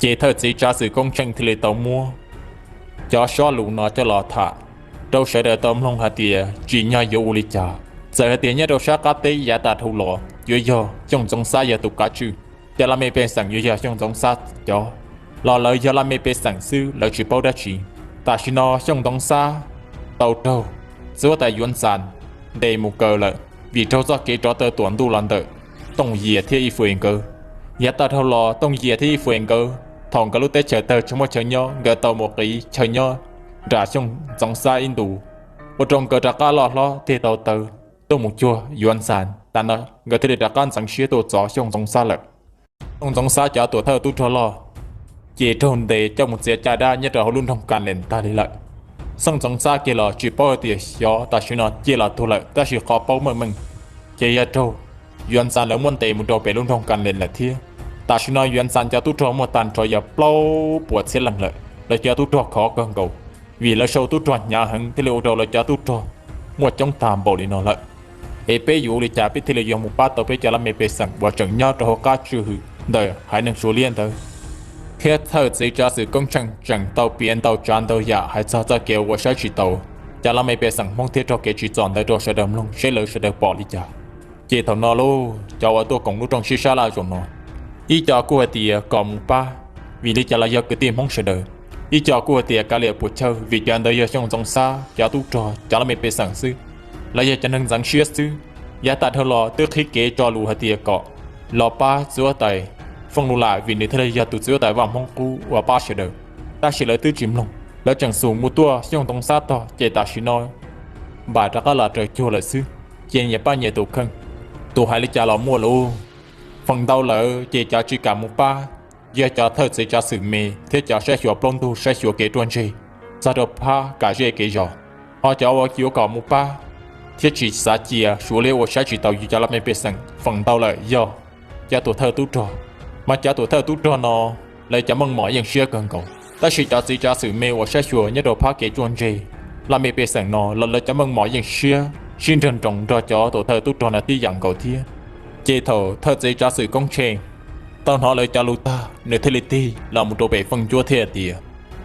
Ces thawj txiv tsav xwm Koob Tsheej thiaj li tau muab cov sob lus no coj los tham rau sawv daws tau mloog hais tias tsim nyog yuav ua li cas. Txawm hais tias nyob rau sab qab teb yav tas dhau los yuav yog Xyooj Ntxoov Xab yog tus kav tswj, cov laj mej pej xeem yuav yog Xyooj Ntxoov Xab cov, los lawv yog laj mej pej xeem xwb, lawv tsis paub dab tsi. Tam sim no Xyooj Ntxoov Xab tau raug txiv huab tais Yuav Ntxas ntes mus kaw lawm, vim raug txoj kev rov taw tuam ntuj los ntawm Tooj Yias thiab Ib Fues nkawd. Yav tas dhau los Tooj Yias thiab Ib Fues nkawd, thaum nkawd lub teb chaws tawg tsis muaj chaw nyob, nkawd tau mus qiv chaw nyob nram Xyooj Ntxoov Xab ib ntus, ua rau nkawd rov qab loj hlob tig tau taw tuaj mus cuag Yuav Ntxas. Tas no nkawd thiaj li rov qab ntxeev siab tuaj txov Xyooj Ntxoov Xab lawm. Xyooj Ntxoov Xab cov tuam thawj tub rog loj ces raug ntes coj mus txiav caj dab nyob rau hauv lub nroog Kas Lees tag li lawm. Xyooj Ntxoov Xab kiag los tsis paub hais tias xyov tam sim no ciaj los tuag lawm, tab sis qhov paub meej meej ces yog raug Yuav Ntxas lawv muab ntes mus rau pem lub nroog Kas Lees lawm thiab. Tam sim no Yuav Ntxas cov tub rog muaj tag nrho yog plaub puas txhiab leej lawm, lawv cov tub rog khov kawg nkaus, vim lawv sau tub rog hnyav heev thiaj li ua rau lawv cov tub rog muaj coob tag npaum li no lawm. Es peb yuav ua li cas peb thiaj li yuav mus pab tau peb cov laj mej pej xeem uas tseem nyob rau hauv qab tswj hwm ntawm haiv neeg Suav liab ntawd? Thiab thawj txiv tsav xwm Koob Tsheej tseem tau piav ntau tsav ntau yam hais txog txoj kev uas saib tsis taus cov laj mej pej xeem Hmoob thiab raug kev tsim txom ntawd rau sawv daws mloog seb lawv sawv daws pom li cas. Ces thaum no lauj, cov uas tuaj koom lub rooj sib sab laj zaum no, ib co kuj hais tias kom mus pab, vim li cas los yog kwv tij Hmoob sawv daws. Ib co kuj hais tias kav liam puas chawj, vim cov ntawd yog Xyooj Ntxoov Xab cov tub rog, cov laj mej pej xeem xwb, los yog cov neeg ntxeev siab xwb. Yav tas dhau los twb qhib kev tso lus hais tias kom los pab txiv huab tais Feej Lus Lam, vim nws thiaj li yog tus txiv huab tais vaj Hmoob qub uas pab sawv daws. Tab sis lawv twb tsis mloog, lawv tseem xum mus tuaj Xyooj Ntxoov Xab tog, ces tam sim no npam rov qab los raws cuag lawm xwb. Ces nyias pab nyias tus kheej, tus hais li cas los muaj lauj. Feem ntau lawm ces cov tsis kam mus pab yog cov thawj txiv tsav xwm me thiab cov saib xyuas plaub ntug, saib xyuas kev ruaj ntseg txog rau phab kam zej kev zos. Ho cov uas yuav kom mus pab thiab tsis xav cia Suav liab ua saib tsis taus yus cov laj mej pej xeem feem ntau lawm yog cov tuam thawj tub rog. Mas cov tuam thawj tub rog no, lawv cov meej mom yeej siab kawg nkaus, tab sis cov txiv tsav xwm me uas saib xyuas nyob rau phab kev ruaj ntseg laj mej pej xeem no los lawv cov meej mom yeej siab sib nrag nroos nrog cov tuam thawj tub rog no tib yam nkaus thiab. Ces thaum thawj txiv tsav xwm Koob Tsheej tau hnov lawv cov lus tag, nws thiaj li tig los mus rau pem Feej Ncuab thiab tias,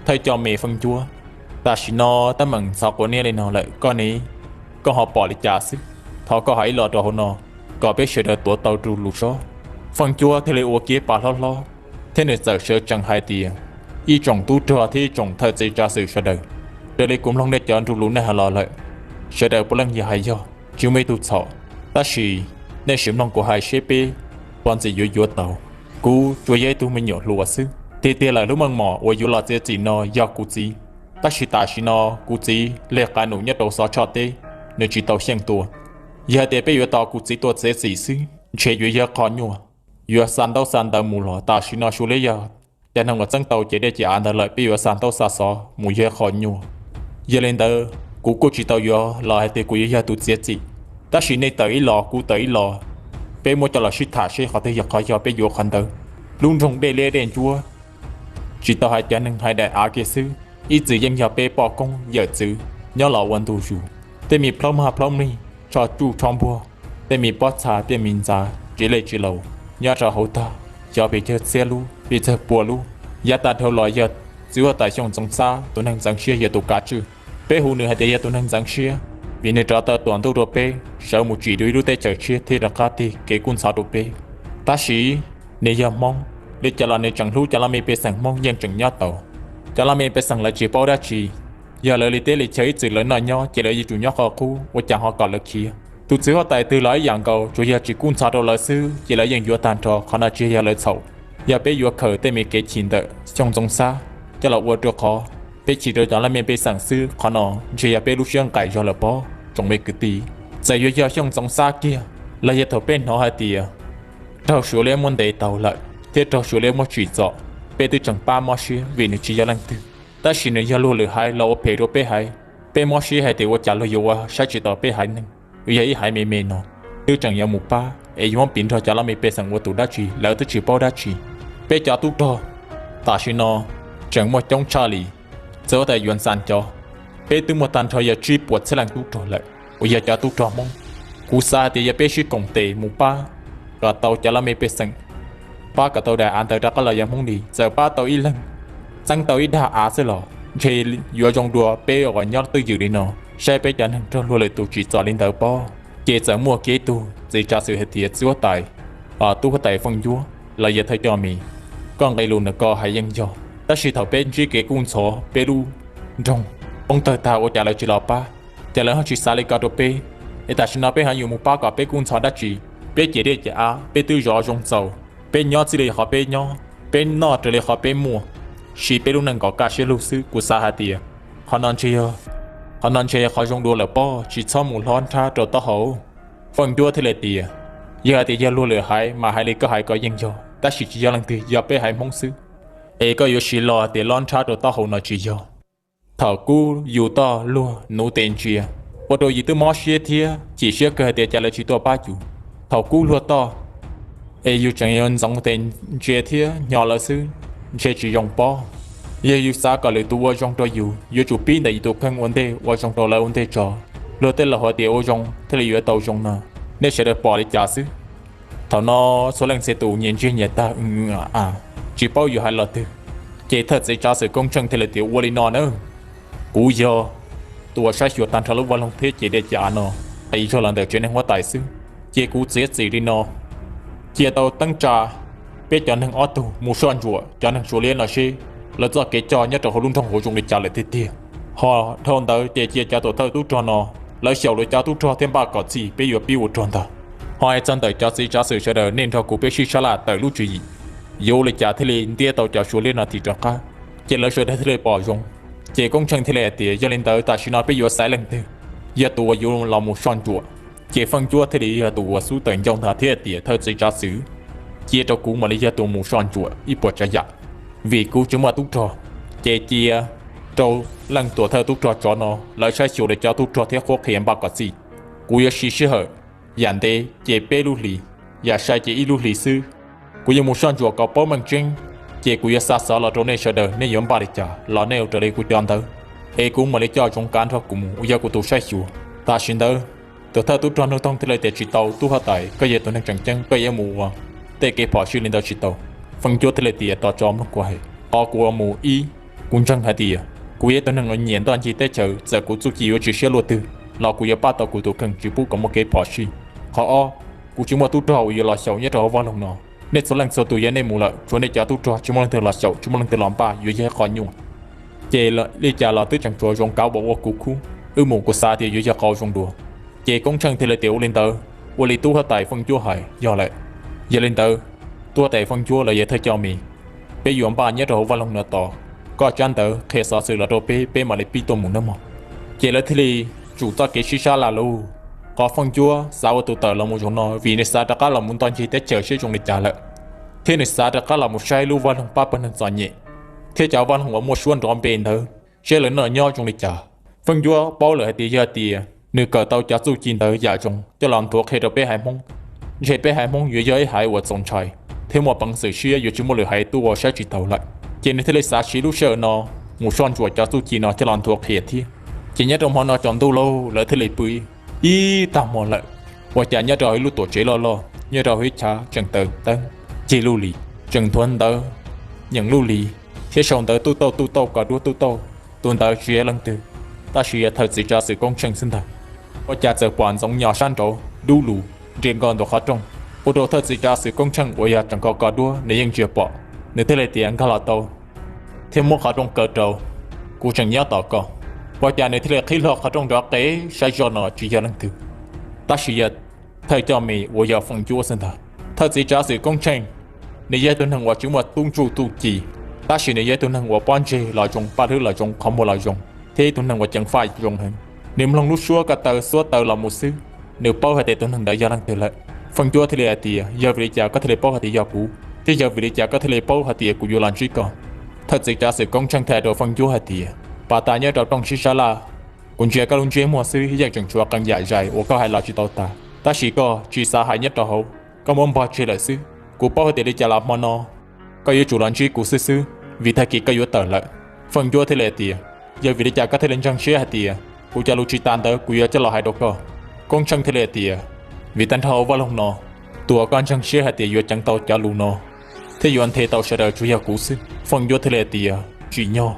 Thawj coj me Feej Ncuab, tam sim no teeb meem ntxhov quav niab li no lawm, koj ne, koj ho pom li cas xwb? Thov koj hais ib los rau hauv no kom peb sawv daws tuav tau nru lus sob. Feej Ncuab thiaj li ua kiag pa hlob hlob thiab nws txawm sawv tsees hais tias, Ib tsoom tub rog thiab ib tsoom thawj txiv tsav xwm sawv daws, raws li kuv mloog nej cov nru lus nej hais los lawm, sawv daws puav leej yog hais yog tsis muaj ib tug txhaum. Tab sis nej sim mloog kuv hais seb peb puas ntxim yuav yuav tau. Kuv tsuas yog ib tug me nyuam hluas xwb, tiag tiag lawm lub meej mom uas yuav los txiav txim no yog kuv txiv. Tab sis tam sim no kuv txiv leg qav num nyob rau Xov Tshoj teb, nws tsis tau xyeej tua. Yog hais tias peb yuav tos kuv txiv tua txiav txim xwb ntshe yuav yog qhov nyuaj. Yuav xa ntaub xa ntawv mus los tam sim no suav liab yog cov neeg uas txeeb tau ces dej ces av ntawd lawm peb yuav xa ntaub xa xov mus yog qhov nyuaj. Yog li ntawd kuv kuj tsis tau yuav los hais tias kuv yuav yog tus txiav txim, tab sis nej tawm ib los kuv tawm ib los, peb muab coj los sib tham seb qhov twg yog qhov yog peb yuav qhov ntawd. Lub nroog Dej Liab Dej Ncuab tsis tau hais cov neeg hais daim av kiag xwb, ib txwm yeej yog peb poj koob yawm txwv nyob los ua ntu zus. Tej me plaub maj plaub mlig, tsho tsuj tsho npuag, tej me pob txha tej me ntxav tsis lej tsis laus nyob rau hauv tag, xyov pes tsawg txhiab lub pes tsawg pua lub. Yav tag dhau los yog txiv huab tais Xyooj Ntxoov Xab tus neeg ntxeev siab yog tus kav tswj. Peb hu nws hais tias yog tus neeg ntxeev siab vim nws rov tau tuam ntuj rau peb sawv mus tsim dua ib lub teb chaws tshiab thiab rov qab tig kev kub ntxhov rau peb. Tab sis nws yog Hmoob, li cas los nws tseem hlub cov laj mej pej xeem Hmoob yeej tseem nyob tau. Cov laj mej pej xeem lawv tsis paub dab tsi, yog lawv li teb li chaw ib txwm lawv noj nyob ces lawv yuav tsum nyob qhov qub ua cas ho kom lawv khiav. Tus txiv huab tais twg los ib yam nkaus, tsuas yog tsis kub ntxhov rau lawv xwb ces lawv yeej yuav tag nrho. Qhov no tsis yog lawv txhaum. Yog peb yuav khaws tej me kev chim ntawm Xyooj Ntxoov Xab coj los ua rau qhov peb chim rau cov laj mej pej xeem xwb, qhov no ntshe yog peb lub siab nqaim zog lawm pob tsoom me kwv tij. Txawm yuav yog Xyooj Ntxoov Xab kiag los yog thaum peb hnov hais tias raug suav liab muab ntes tau lawm thiab raug suav liab muab tsim txom, peb twb tseem pab mob siab vim nws tsis yog leej twg, tab sis nws yog luag lwm haiv los ua phem rau peb haiv. Peb mob siab hais tias ua cas luag yuav ua saib tsis taus peb haiv neeg, yog ib haiv me me no, twb tseem yuav mus pab es yuav muab piv nrog cov laj mej pej xeem ua tus dab tsi, lawv twb tsis paub dab tsi. Peb cov tub rog tam sim no tseem muaj coob tshaj li, txawm tias yuav ntxas cov, peb twb muaj tag nrho yog tsib puas txhiab leej tub rog lawm uas yog cov tub rog Hmoob. Kuv xav hais tias yog peb sib koom tes mus pab kom tau cov laj mej pej xeem, pab kom tau daim av ntawd rov qab los yog Hmoob li, txawm pab tau ib leeg, txeeb tau ib dag av xwb los ntshe yuav zoo dua peb uas nyob twj ywm li no, saib peb cov neeg raug luag lwm tus tsim txom li ntawd pob. Ces txawm muaj kiag ib tug txiv tsav xwm hais tias txiv huab tais, tub huab tais Feej Ncuab los yog thawj coj mis, koj nqe lus ntawm ko hais yeej yog, tab sis thaum peb ntsib kev kub ntxhov peb lub nroog poob tawg tag ua cas lawv tsis los pab, ces lawv ho tsis xav li ko rau peb. Es tam sim no peb ho yuav mus pab kom peb kub ntxhov dab tsi? Peb ciam dej ciam av peb twb zov zoo txaus, peb nyob txij li qhov peb nyob, peb noj raws li qhov peb muaj, siv peb lub neej kom kaj siab lug xwb. Kuv xav hais tias qhov no ntshe yog, qhov no ntshe yog qhov zoo dua lawm pob, tsis txhob mus hlob nrhab rau taub hau. Feej Ncuab thiaj li tias, yog hais tias yog luag lwm haiv mas hais li koj hais ko yeej yog, tab sis tsis yog leej twg, yog peb haiv Hmoob xwb. Es koj yuav siv lo tias hlob nrhab rau taub hau no tsis yog. Thaum kub yus toj luag nuv tes ntsia, ua rau yus twb mob siab thiab chim siab kawg hais tias cas lawv tsis tuaj pab yus. Thaum kub luag toj es yus tseem yuav ntxoov tes ntsia thiab hnyo lawv xwb, ntshe tsis zoo pob. Yog yus xav kom lwm tus ua zoo rau yus, yuav tsum pib ntawm yus tus kheej ua ntej ua zoo rau lawv ua ntej tso, luag tej laus hais tias ua zoo thiaj li yuav tau zoo no. Nej sawv daws pom li cas xwb? Thaum no txhua leej txhia tus nyias ntsiag nyias tag, a, tsis paub yuav hais los twg. Ces thawj txiv tsav xwm Koob Tsheej thiaj li tias ua li no na, kuv yog tus uas saib xyuas tag nrho lub vaj loog thiab ciam dej ciam av no, qis zog los ntawm tsev neeg huab tais xwb, ces kuv txiav txim li no, cia tau teeb tsa peb cov neeg ob tug mus soj ntsuam cov neeg suav liab no seb lawv txoj kev coj nyob rau hauv lub nroog hauv zoo li cas lawm tiag tiag. Ho dhau ntawd ces cia cov tuam thawj tub rog no lawv xyaum lawv cov tub rog thiab npaj kom txhij peb yuav pib ua rog ntag. Ho hais txog ntawm cov txiv tsav xwm sawv daws nej nrog kuv peb sib sab laj tawm lub tswv yim, yuav ua li cas thiaj li ntiab tau cov suav liab no tim rov qab. Ces lawv sawv daws thiaj li pom zoo. Ces Koob Tsheej thiaj li hais tias yog li ntawd tam sim no peb yuav xaiv leej twg yog tus uas yuav los mus soj ntsuam. Ces Feej Ncuab thiaj li yog tus uas xub tawm ncauj ntag thiab hais tias thawj txiv tsav xwm, cia rau kuv mam li yog tus mus soj ntsuam ib puas tsav yam, vim kuv tsis muaj tub rog. Ces cia rau leej tuam thawj tub rog tsov no lawv saib xyuas lawv cov tub rog thiab qhuab qhia npaj kom txhij. Kuv yuav siv sij hawm, yam ntev ces peb lub hlis, yam sai ces ib lub hlis xwb. Kuv yuav mus soj ntsuam kom paub meej tseeb, ces kuv yuav xa xov los rau nej sawv daws, nej yuav npaj li cas los nej ua raws li kuv cov ntawd, es kuv mam li coj Zoov Kav nrog kuv mus ua yog kuv tus saib xyuas. Tam sim ntawd, tuam thawj tub rog Nuj Toog thiaj li tias tsis tau, tub huab tais, koj yog tus neeg tseem ceeb, koj yuav mus ua tej kev phom sij li ntawd tsis tau. Feej Ncuab thiaj li tias tos tso mloog kuv hais, qhov kuv ua mus ib, kuv ntseeg hais tias kuv yog ib tug neeg uas nyiam ntoj ncig teb chaws, txawm kuv txuj ci yuav tsis siab luaj twg los kuv yuav pab tau kuv tus kheej tsis pub kom muaj kev phom sij. Qhov ob, kuv tsis muaj tub rog uas yuav los xyaum nyob rau hauv vaj loog no. Nej txhua leej txhua tus yog nej mus lawm, tshuav nej cov tub rog tsis muaj leej twg los xyaum, tsis muaj leej twg los npaj, yuav yog ib qho nyuaj. Ces li cas los twb tseem tshuav Zoov Kav uas ua kuv khub, wb mus kuv xav tias yuav yog qhov zoo dua. Ces Koob Tsheej thiaj li tias ua li ntawd, ua li tub huab tais Feej Ncuab hais yog lawm. Yog li ntawd, tub huab tais Feej Ncuab los yog thawj coj mis, peb yuav npaj nyob rau hauv vaj loog no tos, koj tsab ntawv qhia xov xwm los rau peb, peb mam li pib tuaj mus nawb mog. Ces lawv thiaj li tsum txoj kev sib sab laj lauj. Qhov Feej Ncuab xav ua tus tawm los mus zaum no vim nws xav rov qab los mus ntoj ncig teb chaws seb zoo li cas lawm, thiab nws xav rov qab los mus saib lub vaj loog pab pawg neeg txom nyem, thiab cov vaj loog uas muaj suab nrov npe ntawd seb lawv noj nyob zoo li cas. Feej Ncuab paub lawm hais tias yog tias nws kawm tau cov txuj ci ntawd yam zoo coj los nthuav qhia rau peb haiv Hmoob, ntshe peb haiv Hmoob yuav yog ib haiv uas txaus ntshai thiab muaj peev xwm siab yuav tsis muaj lwm haiv tuaj ua saib tsis taus lawm. Ces nws thiaj li xav siv lub sij hawm no mus soj ntsuam cov txuj ci no coj los nthuav qhia thiab. Ces nyob rau hmo no cov ntuj lauj, lawv thiaj li pw ib tag hmo lawm. Ua cas nyob rau hauv ib lub tuam tsev loj loj nyob rau hauv ib chav tseem taws teeb cig lub lis, tseem nthuav ntawv nyeem lub lis thiab sau ntawv tub tauj tub tauj ko duab tub tauj. Tus ntawd tsis yog leej twg, tab sis yog thawj txiv tsav xwm Koob Tsheej xwb ntag. Ua cas txawm pom ntxoov nyos sab nraud dub lug nres nkaus ntawm qhov rooj, ua rau thawj txiv tsav xwm Koob Tsheej uas yog tseem ko ko duab nws yeej ntsia pom. Nws thiaj li tias nkag los tau thiab muab qhov rooj kaw rau, kuv tseem nyob tos koj. Ua cas nws thiaj li qhib hlo qhov rooj nrov qe saib zoj no tsis yog leej twg, tab sis yog thawj coj me uas yog Feej Ncuab xwb ntag. Thawj txiv tsav xwm Koob Tsheej, nws yog tus neeg uas tsis muaj tub ntsuj txuj ci, tab sis nws yog ib tug neeg uas pob ntseg los zoo, paj hlwb los zoo, qhov muag los zoo, thiab ib tug neeg uas ceev faj zoo heev. Nws mloog lub suab ko taw xuab taw los mus xwb, nws paub hais tias tus neeg ntawd yog leej twg lawm. Feej Ncuab thiaj li hais tias yog vim li cas koj thiaj li paub hais tias yog kuv, thiab yog vim li cas koj thiaj li paub hais tias kuv yuav los ntsib koj? Thawj txiv tsav xwm Koob Tsheej thiaj hais rau Feej Ncuab hais tias pas tas nyob rau rooj sib sab laj, kuv ntsia koj lub ntsiab muag xwb yeej tseem tshuav qee yam zais uas koj hais los tsis tau tas, tab sis koj tsis xav hais nyob rau hauv, koj muab npog tseg lawm xwb. Kuv paub hais tias li cas los hmo no koj yuav tsum los ntsib kuv xwb xwb, vim tag kis koj yuav tawm lawm. Feej Ncuab thiaj li hais tias yog vim li cas koj thiaj li ntseeg siab hais tias kuv cov lus tsis tas ntawd kuv yuav coj los hais rau koj? Koob Tsheej thiaj li hais tias vim tag nrho vaj loog no tus uas koj ntseeg siab hais tias yuav ceev tau cov lus no thiab yuav nthe tau sawv daws tsuas yog kuv xwb. Feej Ncuab thiaj li hais tias tsim nyog,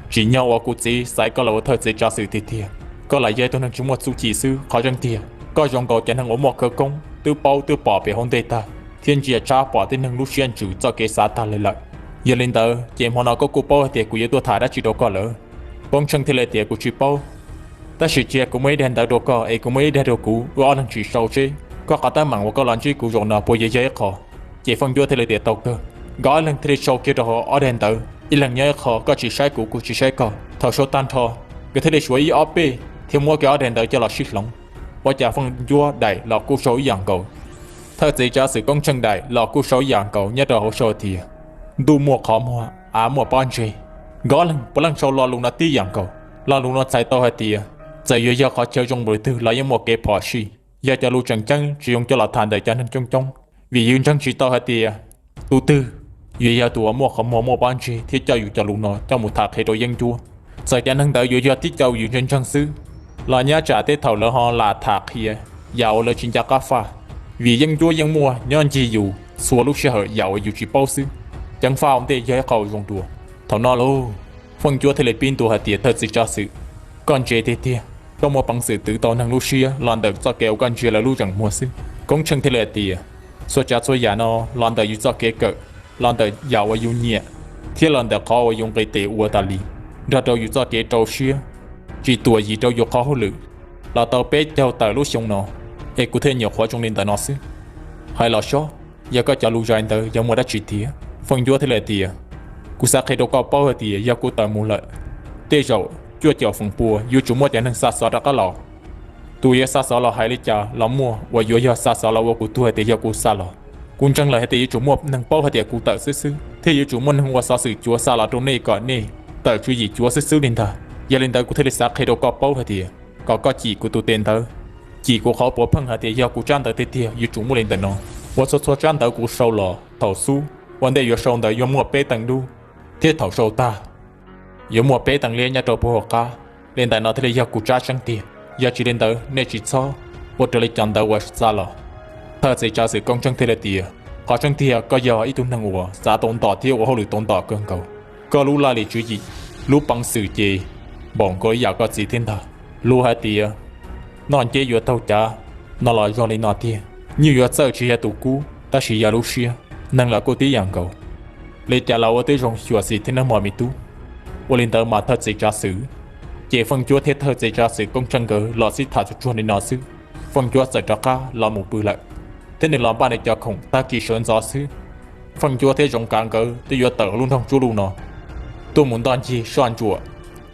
tsim nyog uas kuv txiv xaiv koj los ua thawj txiv tsav xwm tiag tiag. Koj lam yog ib tug neeg tsis muaj txuj ci xwb, qhov tseeb tiag koj zoo nkaus cov neeg uas muaj khawv koob twb paub twb pom pem hauv ntej tag thiab ntsia tshab pom tib neeg lub siab ntsws txoj kev xav tag li lawm. Yog li ntawd ces hmo no koj kuj paub hais tias kuv yuav tuaj tham dab tsi rau koj lawm. Koob Tsheej thiaj li tias kuv tsis paub, tab sis cia kuv muaj ib daim ntawv rau koj es kuv muaj ib daim rau kuv, wb ob leeg tsim sau seb koj qhov teeb meem uas koj los ntsib kuv zaum no puas yuav yog ib qho? Ces Feej Ncuab thiaj li tias tau kawg. Nkawd ob leeg thiaj li sau kiag rau hauv ob daim ntawv, ib leeg nyob ib qho, koj tsis saib kuv kuv tsis saib koj. Thaum sau tag nrho nkawd thiaj li suav ib ob peb thiab muab kiag ob daim ntawv coj los sib hloov. Ua cas Feej Ncuab daim los kuj sau ib yam nkaus, thawj txiv tsav xwm Koob Tsheej daim los kuj sau ib yam nkaus nyob rau hauv sau tias ntuj muaj qhov muag, av muaj pob ntseg. Nkawd ob leeg puav leej sau lo lus no tib yam nkaus. Lo lus no txhais tau hais tias txawm yuav yog qhov chaw zoo npaum li twg los yeej muaj kev phom sij. Yog cov lus tseem ceeb tsis zoo coj los tham ntawm cov neeg coob coob, vim yus ntseeg tsis tau hais tias tus twg yuav yog tus uas muaj qhov muag muaj pob ntseg thiab coj yus cov lus no coj mus tham qhia rau Yeeb Ncuab. Txawm cov neeg ntawd yuav yog tib co yus ntseeg ntseeg xwb los nyob tsam tej thaum lawv ho lam tham qhia yam uas lawv tsis nco qab faj, vim Yeeb Ncuab yeej muaj nyob ncig yus txhua lub sij hawm yam uas yus tsis paub xwb. Ceev faj ua ntej yog ib qho uas zoo dua. Thaum no lauj, Feej Ncuab thiaj li pib ntuas hais tias thawj txiv tsav xwm, koj ntse tiag tiag, koj muaj peev xwm twv tau neeg lub siab los ntawm txoj kev uas koj ntsia lawv lub zeem muag xwb. Koob Tsheej thiaj li hais tias txhua tsav txhua yam no los ntawm yus txoj kev kawm, los ntawm yam uas yus nyiam, thiab los ntawm qhov uas yus nqis tes ua tas li, nrog rau yus txoj kev rau siab, tsis tuam yim rau yus qhov hauj lwm los tau peb caug tawm lub xyoo no, es kuv thiaj nyuam qhuav zoo li ntawm no xwb. Hais los sob, yog koj cov lus zais ntawd yog muaj dab tsi tiag? Feej Ncuab thiaj li hais tias kuv xav qhia rau koj paub hais tias yog kuv tawm mus lawm, tej zaum cuaj caum feem pua yuav tsum muaj cov neeg xa xov rov qab los. Tus yuav xa xov los hais li cas los muaj, uas yuav yog xa xov los ua kuv tuag hais tias yog kuv xa los. Kuv ntseeg lawm hais tias yuav tsum muaj neeg paub hais tias kuv tawm xwb xwb, thiab yuav tsum muaj neeg ua xov xwm cuav xa los rau nej kom nej tawm tswv yim cuav xwb xwb li ntag. Yog li ntawd kuv thiaj li xav qhia rau koj paub hais tias kom koj cim kuv tus tes ntawd, cim kuv qhov puav pheej hais tias yog kuv tsab ntawv tiag tiag yuav tsum muaj li ntawm no. Uas txhua txhua tsab ntawv kuv sau los thaum xub ua ntej yuav sau ntawd yuav muaj peb teev lub, thiab thaum sau tag yuav muaj peb teev liab nyob rau puag hauv qab. Li ntawm no thiaj li yog kuv tsab tseeb tiag, yog tsis li ntawd nej tsis txhob ua raws li cov ntawv uas xa los. Thawj txiv tsav xwm Koob Tsheej thiaj li tias qhov tseeb tiag koj yog ib tug neeg uas xav tau ntom thiab ua hauj lwm tau ntom kawg nkaus. Koj lub laj lim tswv yim, lub peev xwm ces npaum nkaus li yam koj txiv thiab ntag. Luag hais tias noj nceb yuav taug cav no los zoo li no tiag. Nyuj yuav txawj tsis yog tus kub, tab sis yog lub siab. Neeg los kuj tib yam nkaus, li cas los ua tib zoo xyuam xim thiab nawb mog me tub. Ua li ntawd mas thawj txiv tsav xwm, ces Feej Ncuab thiab thawj txiv tsav xwm Koob Tsheej nkawd los sib tham tsuag tsuag li no xwb, Feej Ncuab txawm rov qab los mus pw lawm, thiab nws los npaj nws cov khoom. Tag kis sawv ntxov xwb, Feej Ncuab thiab Zoov Kav nkawd twb yuav tawm lub nroog Tsub Luj no tuaj mus ntoj ncig soj ntsuam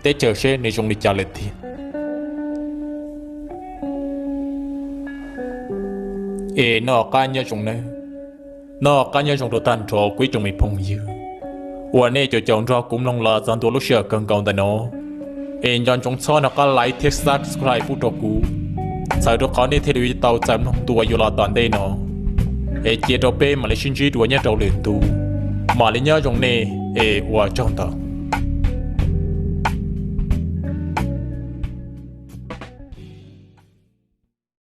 teb chaws seb nws zoo li cas lawm tiag. Es noj qab nyob zoo nawb. Noj qab nyob zoo rau tag nrho kuv ib tsoom me phooj ywg uas nej caum caum nrog kuv mloog los txog ntua lub sij hawm kawg nkaus ntawm no. Es nco ntsoov txhob nco qab like thiab subscribe pub rau kuv, txhawm rau qhov nej thiaj li tau txais mloog ntu uas yuav los tom ntej no. Es cia rau peb mam li sib ntsib dua nyob rau lwm ntu. Mam li nyob zoo nej, es ua tsaug ntau.